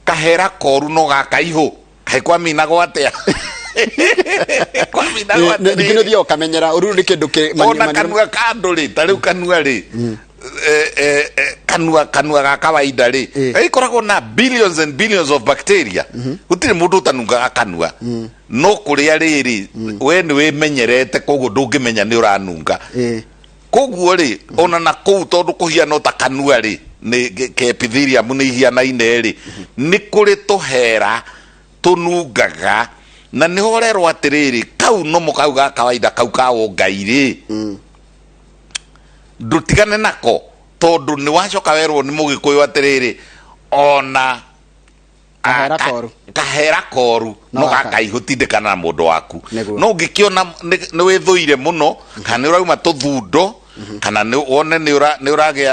kahera koru no gakaihũ. Kaĩ kwaminagwo atĩa? Kwaminagwo Ningĩ nĩ atĩrĩrĩ, ũthiaga ũkamenyera ũruru nĩ kĩndũ kĩ ona kanua ka andũ rĩ, ta rĩu kanua rĩ, kanua ga kawaida rĩ, gĩkoragwo na billions and billions of bacteria. Gũtirĩ mũndũ ũtanungaga kanua, no kũrĩa rĩrĩ, we nĩ wĩmenyerete, koguo ndũngĩmenya nĩ ũranunga. Koguo rĩ, ona na kũu tondũ kũhiana ta kanua rĩ, nĩ ke epithelium nĩ ihianaine rĩ, nĩ kũrĩ tũhera tũnungaga. Na nĩho ũrerwo atĩrĩrĩ, kau nomo kau ga kawaida, kau ka ũngai rĩ, ndũtigane nako, tondũ nĩ wacoka werwo nĩ Mũgĩkũyũ atĩrĩrĩ, ona Kahera koru. Kahera koru no no gaka. Gakaihũ tindĩkana na mũndũ waku. Nĩguo. No ũngĩkĩona nĩ wĩthũire mũno, kana nĩ ũrauma tũthundo, kana nĩ wone nĩ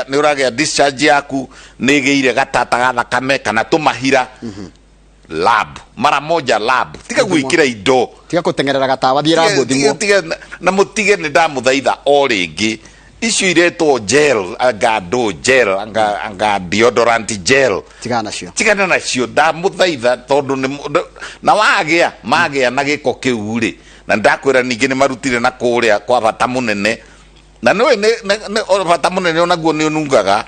ũragĩa discharge yaku nĩ ĩgĩire gatata ga thakame kana tũmahira, lab mara moja, lab. Tiga gwĩkĩra indo. Tiga gũteng'erera gatawa, thiĩ rambo thimũ. Na mũtige, nĩ ndamũthaitha o rĩngĩ, icio iretwo gel, anga ndũ gel, anga deodorant gel. Tigana nacio. Tigana nacio, ndamũthaitha, tondũ na wagĩa magĩa na gĩko kĩu rĩ, na ndakwĩra ningĩ nĩ marutire na kũrĩa kwa bata mũnene, na nĩũĩ nĩ o bata mũnene onaguo nĩ ũnungaga.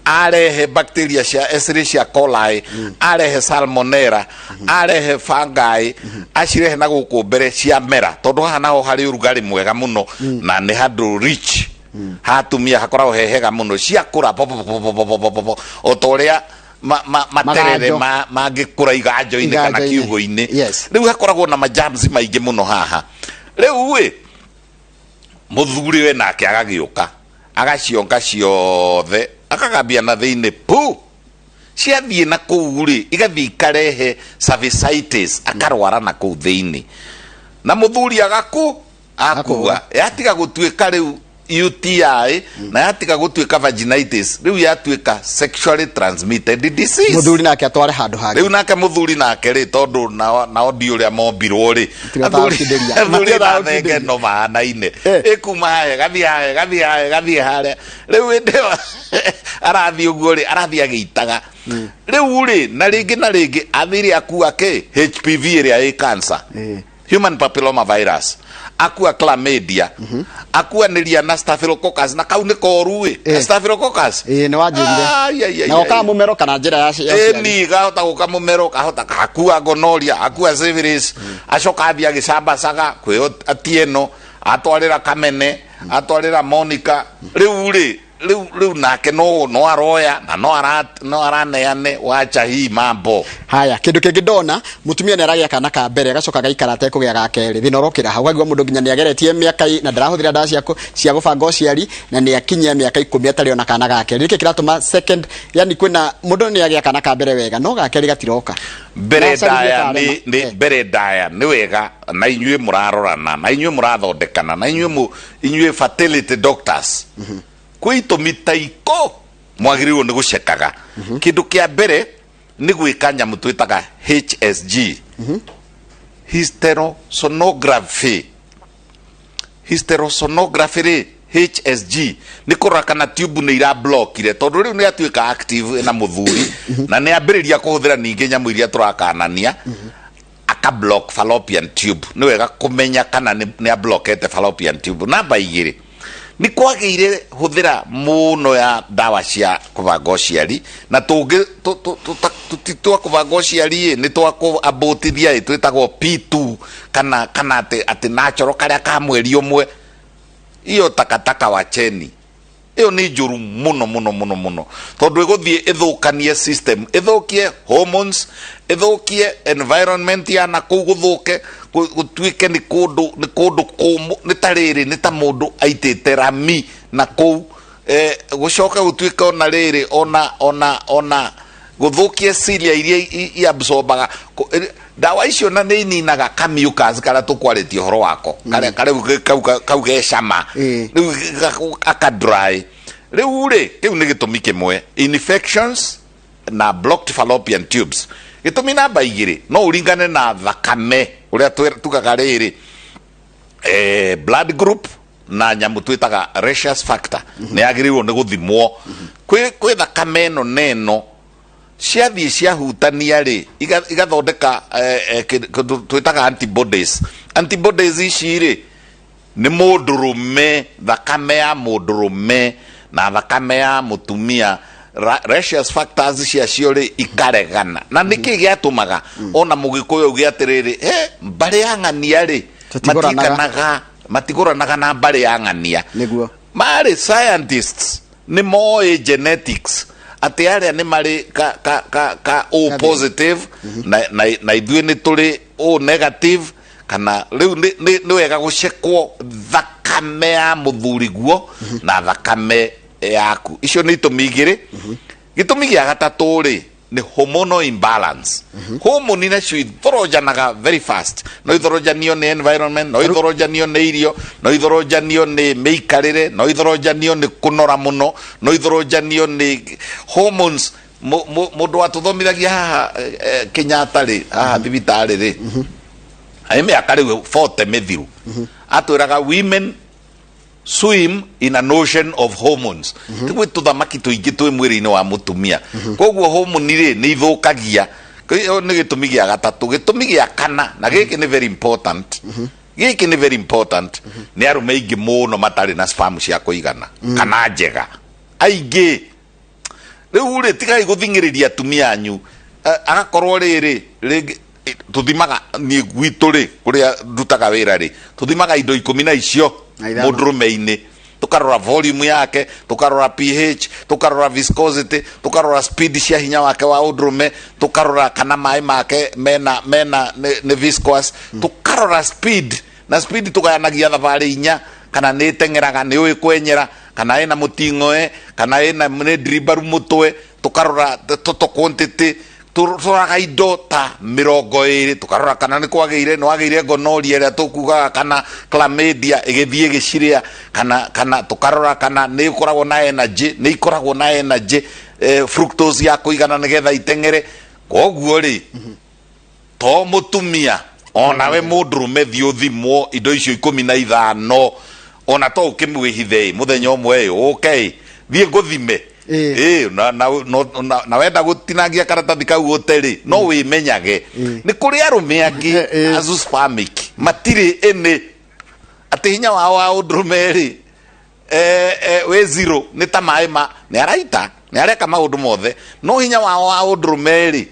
Arehe bacteria cia Escherichia coli, arehe salmonella, arehe fungi, acirehe na gũkũ mbere ciamera, tondũ haha naho harĩ ũrugarĩ mwega mũno na nĩ handũ rich hatumia hakoragwo he hega mũno. Ciakũra po, po, po, po, po, po, po, po, po, o ta ũrĩa materere Maganjo. mangĩkũra iganjo-inĩ kana Iganjo-inĩ. kiugũ-inĩ. Rĩu hakoragwo na majams maingĩ mũno haha. Rĩu ĩ mũthuri we nake agagĩũka agacionga ciothe, akagambia na thĩinĩ pu, ciathiĩ na kũu rĩ, igathiĩ ikarehe cervicitis, akarwara na kũu thĩinĩ, na mũthuri agaku akua. Yatiga gũtuĩka rĩu UTI na yatiga gũtuĩka vaginitis, rĩu yatuĩka sexually transmitted disease. Muthuri nake atware handũ hangĩ. Rĩu nake mũthuri nake rĩ, tondũ nao ndi ũrĩa mombirwo rĩ, Matihotaga gũkindĩria. athuri na Matihotaga thenge gũkindĩria. no mahanaine. Ĩkuma haha ĩgathiĩ haha, ĩgathiĩ haha, ĩgathiĩ harĩa. Rĩu hĩndĩ ĩyo arathiĩ ũguo rĩ, arathiĩ agĩitaga rĩu rĩ, na rĩngĩ na rĩngĩ athire akua kĩ HPV ĩrĩa ĩ cancer, human papilloma virus, akua chlamydia, akuanĩria na staphylococcus, na kau nĩ koru ĩ. Staphylococcus. Ĩĩ, nĩ wanjĩrire. Ai, ai, ai, Na ai. okaga mũmero kana njĩra ya ũciari. Ĩni gahota gũka mũmero, kahota akua gonorrhea, akua syphilis, acoka athiĩ agĩcambacaga kwĩ Atieno, atwarĩra Kamene, atwarĩra Monica. Rĩu rĩ, rĩu nake no aroya na no araneane wacha hii mambo. Haya, kindu kingi ndona, mutumia nĩ aragĩa kana ka mbere, agacoka agaikara atekũgĩa ga kerĩ. Thĩna ũrokĩra hau, ũkaigua mũndũ nginya nĩ ageretie mĩaka na ndarahũthĩra ndawa cia gũbanga ũciari, na nĩ akinyia mĩaka 10 atarĩ ona kana ga kerĩ. Nĩkĩ kĩratũma second, yani kwĩna mũndũ nĩ agĩa kana ka mbere wega, no ga kerĩ gatiroka? Mbere Na acarithie ndaya karema. nĩ mbere ndaya nĩ wega na inyuĩ mũrarorana, na inyuĩ mũrathondekana, na inyuĩ fertility doctors, kwĩ itũmi ta iko mwagĩrĩirwo nĩ gũcekaga. Kĩndũ kĩa mbere nĩ gwĩka nyamũ twĩtaga HSG, hysterosonography. Hysterosonography rĩ, HSG nĩ kũrora kana tube nĩ irablokire, tondũ rĩu nĩ atuĩka active na mũthuri na nĩ ambĩrĩria kũhũthĩra ningĩ nyamũ iria tũrakanania, aka block fallopian tube. Nĩ wega kũmenya kana nĩ ablokete fallopian tube. Namba 2, nĩ kwagĩire hũthĩra mũno ya ndawa cia kũbanga ũciari, na tũngĩ ti twa kũbanga ũciari ĩ, nĩ twa kũabotithia ĩ, twĩtagwo P2 kana atĩ natural karĩa ka mweri ũmwe. Iyo takataka wacheni, ĩyo nĩ njũru mũno mũno mũno mũno, tondũ ĩgũthiĩ ĩthũkanie system, ĩthũkie hormones, ĩthũkie environment ya na kũu, gũthũke gũtuĩke nĩ kũndũ kũmũ, nĩ ta rĩrĩ, nĩ ta mũndũ aitĩte rami na kũu, gũcoke gũtuĩke ona rĩrĩ ona gũthũkie cilia iria iabsorbaga ndawa icio, na nĩ ininaga ka mucus karĩa tũkwarĩtie ũhoro wako, karĩa karĩa kau gecama. Rĩu aka dry. Rĩu rĩ, kĩu nĩ gĩtũmi kĩmwe, infections na blocked fallopian tubes. Gĩtũmi namba 2 no ũringane na thakame, ũrĩa tugaga rĩrĩ, blood group na nyamũ twĩtaga rhesus factor nĩ yagĩrĩirwo nĩ gũthimwo. Kwĩ thakame ĩno na ĩno ciathiĩ ciahutania rĩ, igathondeka kĩndũ twĩtaga antibodies. Antibodies ici rĩ, nĩ mũndũrũme, thakame ya mũndũrũme na thakame ya mũtumia, rhesus factors ciacio rĩ ikaregana. Na nĩkĩ gĩatũmaga ona mũgĩkũyũ auge atĩrĩrĩ, he mbarĩ ya ng'ania rĩ, Tũtigũranaga. Matigũranaga na mbarĩ ya ng'ania. Marĩ scientists, nĩ moĩ genetics atĩ arĩa nĩ marĩ ka O positive na ithuĩ nĩ tũrĩ O negative. Kana rĩu nĩ wega gũcekwo thakame ya mũthuri guo na thakame yaku. Icio nĩ itũmi 2. Gĩtũmi gĩa gatatũ rĩ, nĩ hormonal imbalance. Hormone nacio ithoronjanaga very fast. No ithoronjanio nĩ environment, no ithoronjanio nĩ irio, no ithoronjanio nĩ mĩikarĩre, no ithoronjanio nĩ kũnora mũno, no ithoronjanio nĩ hormones. Mũndũ watũthomithagia haha Kenyatta rĩ, haha thibitarĩ rĩ, arĩ mĩaka rĩu 40 mĩthiru, atwĩraga women swim in an ocean of hormones. Ti gwĩ tũthamaki tũingĩ twĩ mwĩrĩ-inĩ wa mũtumia, koguo hormone rĩ nĩ ithũkagia. Ĩyo nĩ gĩtũmi gĩa gatatũ. Gĩtũmi gĩa kana, na gĩkĩ nĩ very important, gĩkĩ nĩ very important, nĩ arũme aingĩ mũno matarĩ na sperm cia kũigana kana njega, aingĩ. Rĩu rĩ, tigai gũthing'ĩrĩria atumia anyu. Agakorwo rĩrĩ rĩngĩ tũthimaga, niĩ gwitũ rĩ, kũrĩa ndutaga wĩra rĩ, tũthimaga indo 15 Na ithano. Mũndũrũme-inĩ tũkarora volume yake, tũkarora pH, tũkarora viscosity, tũkarora speed cia hinya wake wa ũndũrũme, tũkarora kana maĩ make mena nĩ viscous, tũkarora speed. Na speed tũgayanagia thabarĩ inya: kana nĩ ĩteng'eraga, nĩ ũĩ kwenyera, kana ĩna mũting'oe, kana ĩna nĩ ndrimbaru mũtwe. Tũkarora total quantity. Tũroraga indo ta 20, tũkarora kana nĩ kwagĩire, nĩ wagĩire gonorrhea ĩrĩa tũkugaga, kana chlamydia ĩgĩthiĩ ĩgĩcirĩa, kana tũkarora kana nĩ ĩkoragwo na energy, nĩ ikoragwo na energy, fructose ya kũigana nĩgetha iteng'ere. Koguo rĩ, to mũtumia, onawe mũndũrũme, thiĩ ũthimwo indo icio 15. Ona to ũkĩmwĩhithe ĩ mũthenya ũmwe ĩ ũke ĩ thiĩ ngũthime. Ĩ na wenda gũtinangia karatathi kau ũte rĩ, no wĩmenyage nĩ kũrĩ arũme angĩ azoospermic, matirĩ ĩnĩ atĩ hinya wao wa ũndũrũme rĩ, wĩ zero, nĩ ta maĩ ma nĩ araita, nĩ areka maũndũ mothe, no hinya wao wa ũndũrũme rĩ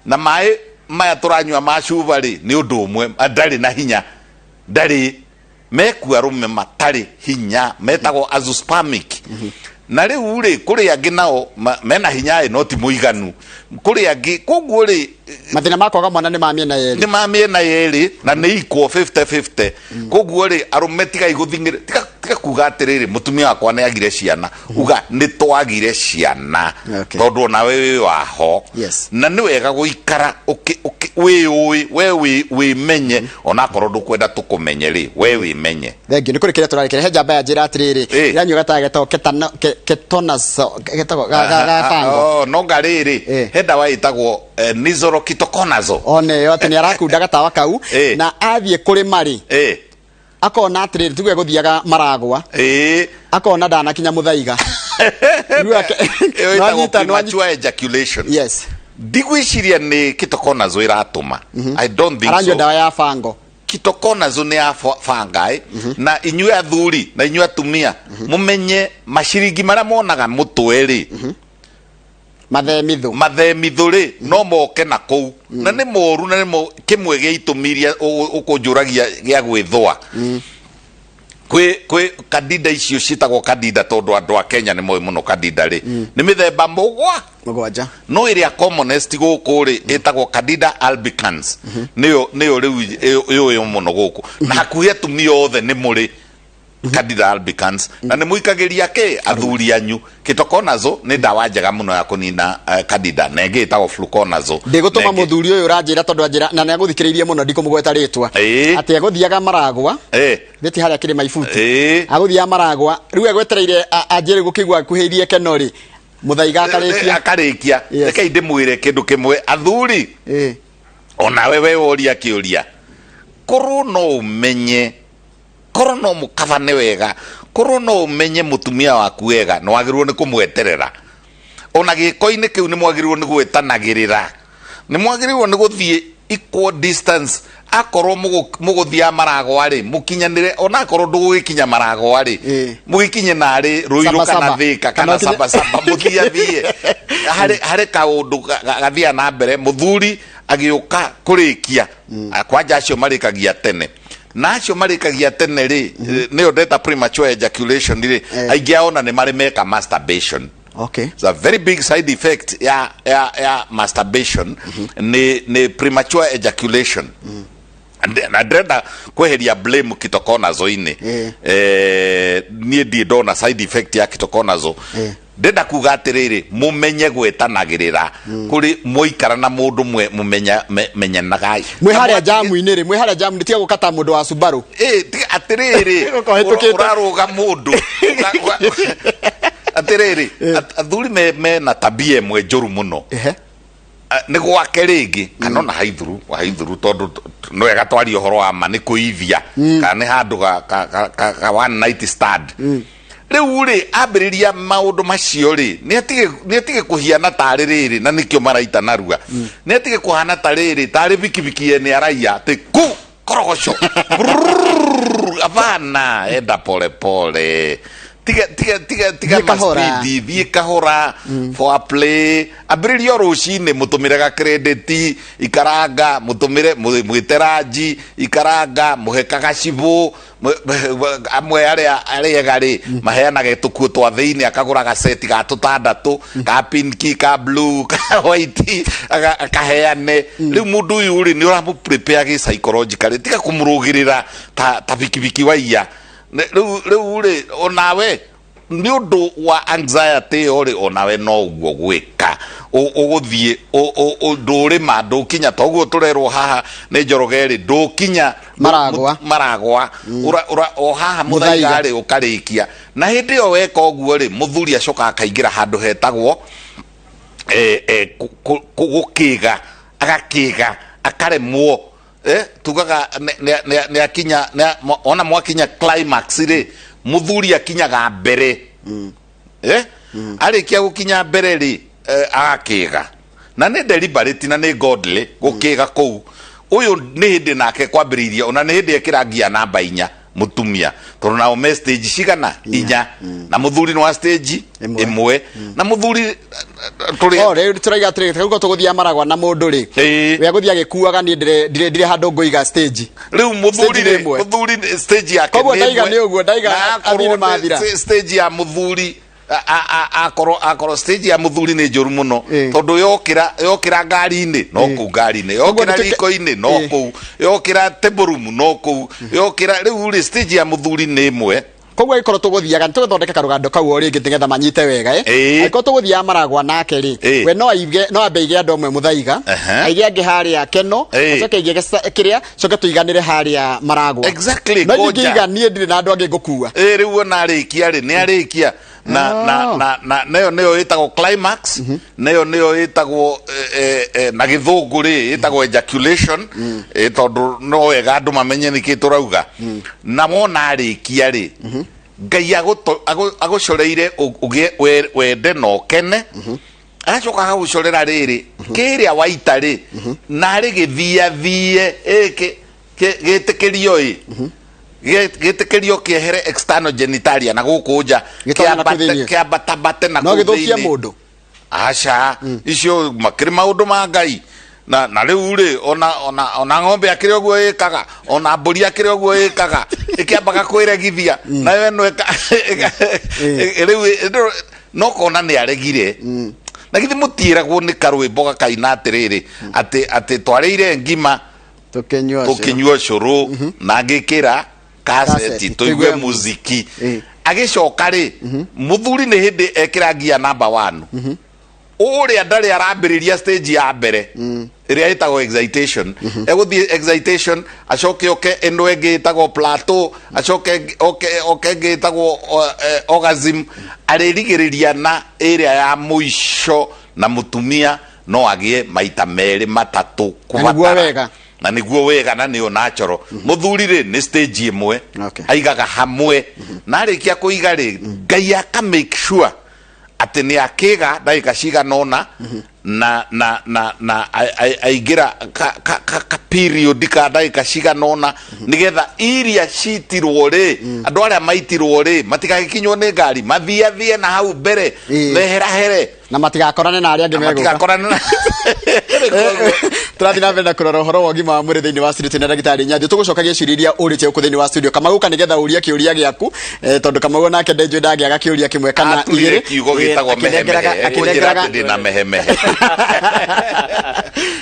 na maĩ maya tũranyua ma cuba rĩ nĩ ũndũ ũmwe. Ndarĩ na hinya, ndarĩ mekua. Arũme matarĩ hinya metagwo azoospermic. Na rĩu rĩ, kũrĩ angĩ nao mena hinya ĩ no ti mũiganu, kũrĩ angĩ. Koguo rĩ, mathĩna ma kwaga mwana nĩ ma mĩena yerĩ. Nĩ ma mĩena yerĩ na nĩ equal 50-50. Koguo rĩ, arũme, tigai gũthing'ĩrĩ, tiga kuga atĩrĩrĩ, "Mũtumia wakwa nĩ agire ciana." Uga, "Nĩ twagire ciana," tondũ onawe wĩ waho. Na nĩ wega gũikara wĩyũĩ we, wĩmenye, onakorwo ndũkwenda tũkũmenye rĩ, we wĩmenye. Thengiũ. Nĩ kũrĩ kĩrĩa tũrarĩkĩra he njamba ya njĩra atĩrĩrĩ, ĩranyua gatawa getagwo ketonazo, getagwo ga fango. Oh, no ngarĩrĩ, he ndawa ĩtagwo nisorokitokonazo. One ĩyo atĩ nĩ arakunda gatawa kau na athiĩ kũrĩma rĩ, akona atĩrĩrĩ, tuge gũthiaga maragwa, akona ndanakinya mũthaiga. Rĩu ĩyo ĩtagwo premature ejaculation. Ndigwĩciria nĩ ketoconazole ĩratũma. I don't think Aranyua so. ndawa ya fango. Ketoconazole nĩ ya fungi. Na inyuĩ athuri na inyuĩ atumia, mũmenye maciringi marĩa monaga mũtwe rĩ, mathemithũ. Mathemithũ rĩ, no moke na kũu na nĩ moru, na nĩmo kĩmwe gĩa itũmi iria ũkũnjũragia gĩa gwĩthũa kwĩ candida. Icio ciĩtagwo candida tondũ andũ a Kenya nĩ moĩ mũno candida rĩ, nĩ mĩthemba mũgwa 7. No ĩrĩa commonest gũkũ rĩ, ĩtagwo Candida albicans. Nĩyo rĩu yũĩ mũno gũkũ, na hakuhĩ atumia othe nĩ mũrĩ Candida albicans na nĩ mũikagĩria kĩ athuri anyu. Ketoconazole nĩ ndawa njega mũno ya kũnina candida, na ĩngĩ ĩtagwo fluconazole. Ndĩgũtũma Na ĩngĩ- mũthuri ũyũ ũranjĩra, tondũ anjĩra na nĩ agũthikĩrĩirie mũno, ndikũmũgweta rĩtwa, atĩ agũthiaga maragwa thĩti harĩa kĩrĩma ibuti, agũthiaga maragwa, rĩu egwetereire anjĩre gũkĩigua akuhĩirie keno rĩ, mũthaiga akarĩkia. Akarĩkia. Rekei ndĩmwĩre kĩndũ kĩmwe, athuri, onawe we woria kĩũria, korwo no ũmenye, korwo no mũkabane wega, korwo no ũmenye mũtumia waku wega, nĩ wagĩrĩirwo nĩ kũmweterera ona gĩko-inĩ kĩu. Nĩ mwagĩrĩirwo nĩ gwĩtanagĩrĩra, nĩ mwagĩrĩirwo nĩ gũthiĩ equal distance. Akorwo mũgũthiaga maragwa rĩ, mũkinyanĩre. Ona akorwo ndũgũgĩkinya maragwa rĩ, mũgĩkinye narĩ Rũirũ Saba kana saba. Thĩka kana Kana saba saba, mũthiathie harĩ kaũndũ gathiaga na mbere. Mũthuri agĩũka kũrĩkia, kwanja acio marĩkagia tene, na acio marĩkagia tene rĩ, nĩyo ndeta premature ejaculation rĩ, aingĩ ao ona nĩ marĩ meka masturbation. It's a very big side effect ya masturbation, nĩ premature ejaculation. Na ndĩrenda kweheria blame ketoconazole-inĩ. Niĩ ndirĩ ndona side effect ya ketoconazole. Ndĩrenda kuga atĩrĩrĩ, mũmenye gwetanagĩrĩra kũrĩ mwaikara na mũndũ mwe mũmenya menyanaga. Mwĩ harĩa jamu-inĩ rĩ, mwĩ harĩa jamu-inĩ, tiga gũkata mũndũ wa Subaru. Tiga atĩrĩrĩ, Ũkahĩtũkĩte. ũrarũga mũndũ. Atĩrĩrĩ, athuri me na tabia ĩmwe njũru mũno. Nĩ gwake rĩngĩ kana ona haithuru haithuru, tondũ nĩ wega twarie ũhoro wa ma, nĩ kũithia kana nĩ handũ ga one night stand. Rĩu rĩ, ambĩrĩria maũndũ macio rĩ, nĩ atige kũhiana tarĩ rĩrĩ, na nĩkĩo maraita narua, nĩ atige kũhana ta rĩrĩ tarĩ bikibiki yene araiya atĩ ku korogoco. Brrrr, hapana, enda pole pole, tiga tiga tiga tiga. Thiĩ kahora. Maspidi, thiĩ kahora for a play. Ambĩrĩria o rũcinĩ, mũtũmĩre ga credit, ikaranga, mũtũmĩre, mwĩte ranji, ikaranga, mũhe kagacibũ. Amwe arĩa arĩega rĩ, maheanage tũkuo twa thĩinĩ, akagũra gaceti ga tũtandatũ, ka pinki, ka blue, ka white, akaheane. Rĩu mũndũ ũyũ rĩ, nĩ ũramũ prepare gĩ psychologically. Tiga kũmũrũgĩrĩra ta bikibiki waiya. Rĩu rĩ, onawe Nĩ ũndũ wa anxiety ĩyo rĩ, onawe no ũguo gwĩka ũgũthiĩ ndũrĩma ndũkinya toguo tũrerwo haha nĩ Njoroge rĩ, ndũkinya. Maragwa. Maragwa. O haha Mũthaiga. Mũthaiga rĩ, ũkarĩkia. Na hĩndĩ ĩyo weka ũguo rĩ, mũthuri acokaga akaingĩra handũ hetagwo gũkĩga, agakĩga, akaremwo. Tugaga nĩ akinya ona mwakinya climax rĩ, mũthuri akinyaga mbere. Arĩkia gũkinya mbere rĩ, agakĩga, na nĩ deliberate na nĩ godly gũkĩga kũu. Ũyũ nĩ hĩndĩ nake kwambĩrĩirie, ona nĩ hĩndĩ ekĩra ngia namba 4 mũtumia, tondũ nao me stage cigana? Inya. Na mũthuri nĩ wa stage Ĩmwe. ĩmwe. Na mũthuri tũrĩ O rĩu tũraiga atĩrĩrĩ, rĩu tũgũthiaga maragwa na mũndũ rĩ, we agũthiĩ agĩkuaga, niĩ ndirĩ handũ ngũiga stage. Rĩu mũthuri Stage nĩ rĩ, ĩmwe. Mũthuri stage yake Koguo nĩ ndaiga ĩmwe. nĩ ũguo, ndaiga Na akorwo athii nĩ mathira. Stage ya mũthuri akorwo stage ya mũthuri nĩ njũru mũno, tondũ yokĩra ngari-inĩ no kũu ngari-inĩ, Koguo yokĩra riko-inĩ no kũu, yokĩra table room no kũu, yokĩra. Rĩu rĩ, stage ya mũthuri nĩ ĩmwe. Koguo angĩkorwo tũgũthiaga, nĩ tũgũthondeka karũgando kau o rĩngĩ nĩgetha manyite wega. Angĩkorwo tũgũthiaga maragwa nake rĩ, we no aige, no ambe aige andũ amwe mũthaiga, aige angĩ harĩa keno, acoke aige kĩrĩa, coke tũiganĩre harĩa maragwa. No Ngoja. ingĩiga niĩ ndirĩ na andũ angĩ ngũkua. Ĩ, rĩu ona arĩkia rĩ, nĩ arĩkia na na nayo nĩyo ĩtagwo climax, nayo nĩyo ĩtagwo na gĩthũngũ rĩ, ĩtagwo ejaculation, tondũ no wega andũ mamenye nĩkĩ tũrauga. Na wona arĩkia rĩ, Ngai agũcoreire ũgĩe wende na ũkene. Agacoka agagũcorera rĩrĩ kĩrĩa waita rĩ, narĩ gĩthiathie gĩtĩkĩrio ĩ gĩtĩkĩrio kĩehere external genitalia na gũkũ nja. Gĩtonye na kũu thĩinĩ. Kĩambatabate na No kũu gĩthũkie thĩinĩ. Mũndũ. Aca, icio makĩrĩ maũndũ ma Ngai. Na rĩu rĩ, ona ng'ombe akĩrĩ ũguo ĩkaga, ona mbũri akĩrĩ ũguo ĩkaga, ĩkĩambaga kwĩregithia nayo ĩno rĩu no kona nĩ aregire. Na githĩ mũtiĩragwo nĩ karwĩmbo gakaina atĩrĩrĩ, atĩ twarĩire ngima, tũkĩnyua ũcũrũ. Tũkĩnyua ũcũrũ na ngĩkĩra kaseti Kaseti, tũigue tũigue muziki. Agĩcoka rĩ, mũthuri nĩ hĩndĩ ekĩra ngia namba 1. Ũrĩa ndarĩ arambĩrĩria stage ya mbere ĩrĩa ĩtagwo excitation. Egũthiĩ excitation, acoke oke ĩno ĩngĩ ĩtagwo plateau, acoke oke ĩngĩ ĩtagwo orgasm, arĩrigĩrĩria na ĩrĩa ya mũico. Na mũtumia no agĩe maita merĩ matatũ Na nĩguo kũbatara. Wega. Na nĩguo wega, na nĩyo natural. Mũthuri rĩ, nĩ stage ĩmwe. Aigaga hamwe, na arĩkia kũiga rĩ, Ngai aka make sure atĩ nĩ akĩga ndagĩka cigana ũna na aingĩra ka period ka ndagĩka cigana ũna, nĩgetha iria citirwo rĩ, andũ arĩa maitirwo rĩ, matigagĩkinywo nĩ ngari, mathiathie na hau mbere, meherahere. Na matigakorane na arĩa angĩ Na megũka. Matigakorane na Tũrathiĩ na mbere na kũrora ũhoro wa ũgima wa mwĩrĩ thĩinĩ wa studio. Twĩna ndagĩtarĩ Nyathio. Tũgũcoka gĩciũria iria ũrĩtie gũkũ thĩinĩ wa studio. Kamau ka nĩgetha ũrie kĩũria gĩaku, tondũ Kamau onake ndenjũĩ ndangĩaga kĩũria kĩmwe kana Aturire igĩrĩ. Kiugo gĩtagwo akĩnengeraga mehemehe. Kũnjĩra akĩnengeraga atĩ ndĩna mehemehe.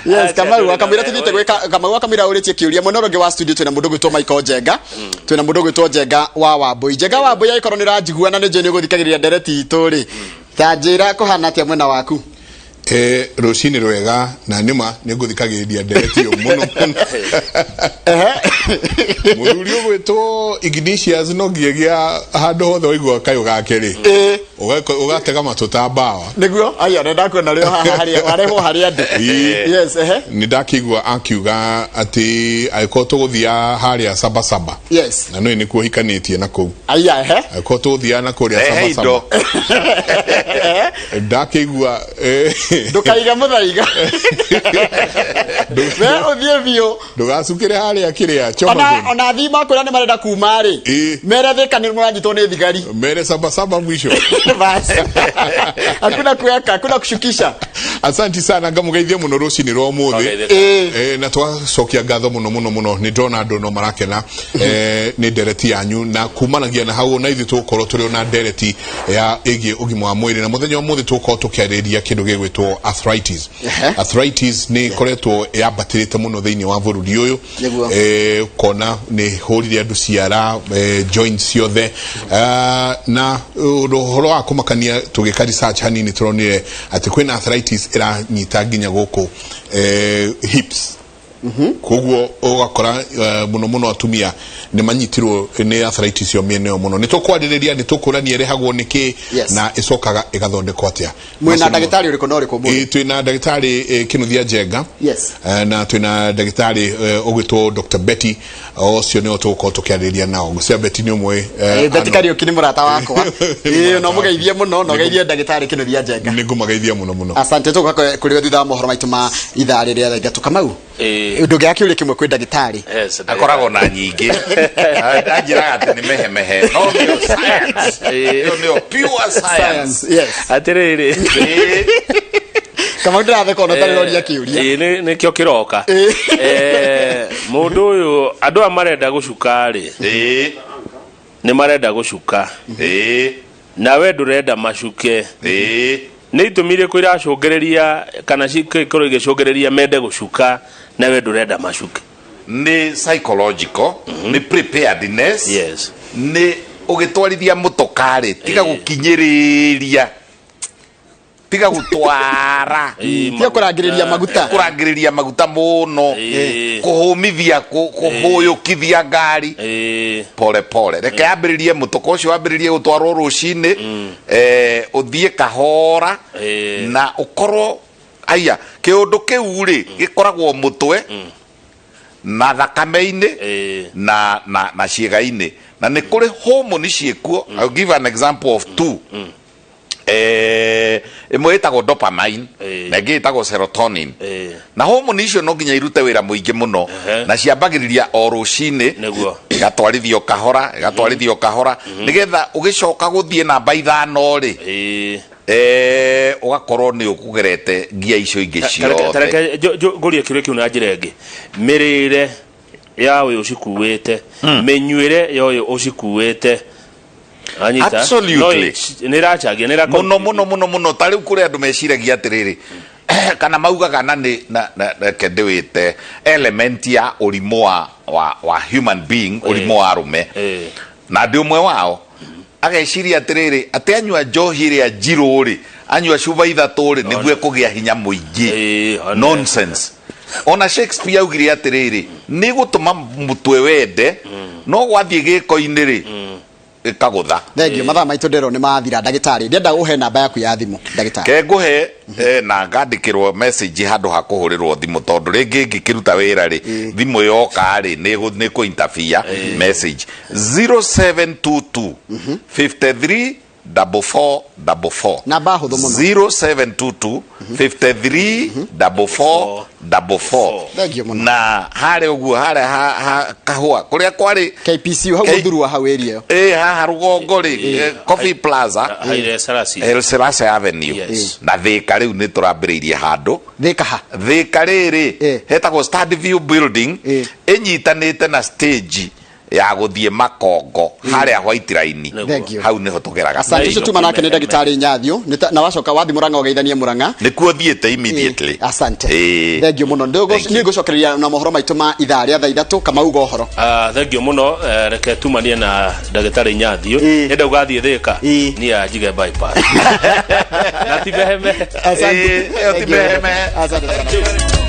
Yes. Acha, Kamau ndũrĩ na akamwĩra tũthiĩte gwĩka. Kamau akamwĩra ũrĩtie kĩũria. Mwena ũrĩa ũngĩ wa studio twĩna mũndũ ũgwĩtwo Michael Njenga, twĩna mũndũ ũgwĩtwo Njenga wa Wambũi. Njenga wa Wambũi, angĩkorwo nĩ ũranjigua na nĩ njũĩ nĩ ũgũthikagĩrĩria ndereti itũ rĩ, ta njĩra kũhana atĩa mwena waku? Rũcinĩ rwega. Na nĩma nĩ ngũthikagĩrĩria ndereti ĩyo mũno mũno. Mũthuri ũgwĩtwo Ignatius no nginyagia handũ hothe waigua kayũ gake rĩ, ũgatega matũ ta mbawa. Nĩguo aya na ndakuona rĩo haha harĩa warehwo harĩa ndĩ. Yes, ehe. Nĩ ndakĩigua akiuga atĩ angĩkorwo tũgũthiaga harĩa Sabasaba, na nĩ nĩkuo hikanĩtie na kũu, Aya, ehe. Angĩkorwo tũgũthiaga na kũrĩa Rehe Sabasaba, indo. Ndakĩigua Ndũkaige mũthaiga, we ũthiĩ biũ. Ndũgacukĩre harĩa kĩrĩa Ona Choma. Ona athii makwĩra nĩ marenda kuma rĩ, mere Thĩka nĩ mũranyitwo nĩ thigari. Mere Sabasaba mwisho. Bas. Hakuna kuweka, hakuna kushukisha. Asanti sana, ngamugeithie muno rucini rwa umuthi. Twageithĩka. Na twacokia ngatho muno muno muno, nĩ ndona andũ no marakena nĩ ndereti yanyu, na kumanagia na hau na ithuĩ tũgũkorwo tũrĩ na ndereti ya ĩgiĩ ũgima wa mwĩrĩ, na mũthenya wa ũmũthĩ tũgũkorwo tũkĩarĩrĩria kĩndũ gĩgwĩtwo arthritis. Arthritis nĩ ĩkoretwo yambatĩrĩte mũno thĩinĩ wa bũrũri ũyũ. Kona nĩ hũrire andũ ciara, joints ciothe. Na ũndũ ũhoro wa kũmakania, tũgĩka research hanini tũronire atĩ kwĩna arthritis ĩranyita nginya gũkũ hips. Koguo ũgakora mũno mũno atumia nĩ manyitirwo nĩ arthritis ĩyo mĩena ĩyo mũno. Nĩ tũkwarĩrĩria, nĩ tũkũrania ĩrehagwo nĩ kĩ na ĩcokaga ĩgathondekwo atĩa. Mwĩna Macio nĩmo. Ndagĩtarĩ ũrĩkũ na ũrĩkũ ũmũthĩ? Twĩna ndagĩtarĩ Kĩnuthia Njenga. Na twĩna ndagĩtarĩ ũgwĩtwo Dr. Betty, ũcio nĩo tũgũkorwo tũkĩarĩrĩria nao. Ngũcia Betty nĩ ũmwe. Betty Kariũki nĩ mũrata wakwa. Nĩ mũrata No mũgeithie mũno, na ũgeithie ndagĩtarĩ Kĩnuthia Njenga. Nĩ ngũmageithia mũno mũno. Asante, tũgũka kũrĩ we thutha wa mohoro maitũ ma ithaa rĩrĩa thaa 3. Kamau, ndũngĩaga kĩũria kĩmwe kwĩ ndagĩtarĩ? Yes, Akoragwo na nyingĩ, anjĩraga atĩ nĩ mehemehe, no nĩyo science. Ĩyo nĩyo pure science. Science, yes. Atĩrĩrĩ. Kamau, ndĩratheka ona ũtarĩ roria kĩũria. Ĩĩ, nĩkĩo kĩroka. Mũndũ ũyũ, andũ aya marenda gũcuka rĩ, nĩ marenda gũcuka, nawe ndũrenda macuke. Nĩ itũmi irĩkũ iracũngĩrĩria kana cikorwo igĩcũngĩrĩria mende gũcuka nawe ndũrenda macuke? Nĩ psychological, nĩ preparedness. Nĩ ũgĩtwarithia mũtokarĩ, tiga gũkinyĩrĩria, tiga gũtwara. Tiga kũrangĩrĩria maguta. Kũrangĩrĩria maguta mũno, kũhũmithia, kũhũyũkithia ngari. Pole pole, reke yambĩrĩrie, mũtoko ũcio wambĩrĩrie gũtwarwo rũcinĩ, ũthiĩ kahora na ũkorwo aya kĩũndũ kĩu rĩ gĩkoragwo mũtwe na thakame-inĩ na ciĩga-inĩ, na nĩ kũrĩ hormone ciĩkuo. I'll give an example of two. Ĩmwe ĩtagwo dopamine na ĩngĩ ĩtagwo serotonin. Na hormone icio no nginya irute wĩra mũingĩ mũno na ciambagĩrĩria o rũcinĩ, igatwarithio kahora, igatwarithio kahora, nĩgetha ũgĩcoka gũthiĩ namba 5 rĩ, ũgakorwo nĩ ũkũgerete ngia icio ingĩ ciothe. Tareke ngũrie kĩũria kĩu na njĩra ĩngĩ. Mĩrĩre ya ũyũ ũcikuĩte, mĩnyuĩre ya ũyũ ũcikuĩte. Anyita? Absolutely. No, nĩ ĩrachangia, nĩ ĩra Mũno mũno mũno mũno. Ta rĩu kũrĩ andũ meciragia atĩrĩrĩ, kana maugaga na nĩ na reke ndĩwĩte element ya ũrimũ wa human being, ũrimũ wa arũme, na ndĩ ũmwe wao, ageciria atĩrĩrĩ, atĩ anyua njohi ĩrĩa njirũ rĩ, anyua cuba 3 rĩ, nĩguo ekũgĩa hinya mũingĩ. One. Nonsense. Ona Shakespeare augire atĩrĩrĩ, nĩ gũtũma mũtwe wende, no gwathiĩ gĩko-inĩ rĩ, ĩkagũtha. Thengiũ, mathaa maitũ ndĩrwo nĩ mathira. Ndagĩtarĩ, ndĩrenda ũhe namba yaku ya thimũ, ndagĩtarĩ. Ke ngũhe na ngandĩkĩrwo message handũ ha kũhũrĩrwo thimũ, tondũ rĩngĩ ngĩkĩruta wĩra rĩ, thimũ yoka rĩ, nĩ kũ interfere. Message 0722 53 44 44. Namba hũthũ mũno. 0722 53 44 44. Thengiũ mũno. Na harĩa ũguo, harĩa ha kahũa kũrĩa kwarĩ KPC hau, mũthurwa hau area ĩyo. Ĩ haha rũgongo rĩ, Coffee Plaza. Haile Selassie. El Selassie Avenue. Na Thika rĩu nĩ tũrambĩrĩirie handũ. Thika ha? Thika rĩrĩ, hetagwo Stand View Building, ĩnyitanĩte na stage ya gũthiĩ Makongo harĩa White Line. Thank you. Hau nĩho tũgeraga. Asante. Ũcio tuma nake nĩ ndagĩtarĩ Nyathio. Na wacoka wathi Mũrang'a ũgeithanie Mũrang'a. Nĩkuo thiĩte immediately. Asante, thengiũ mũno. Thank you. Nĩ ngũcokereria na mohoro maitũ ma ithaa rĩa thaa 3. Kamauga ũhoro. Ah, thengiũ mũno. Reke tumanie na ndagĩtarĩ Nyathio. Nenda ũgathiĩ Thĩka, niĩ anjige bypass na ti mehemehe. Asante. Ĩyo ti Thank you. mehemehe. Asante sana.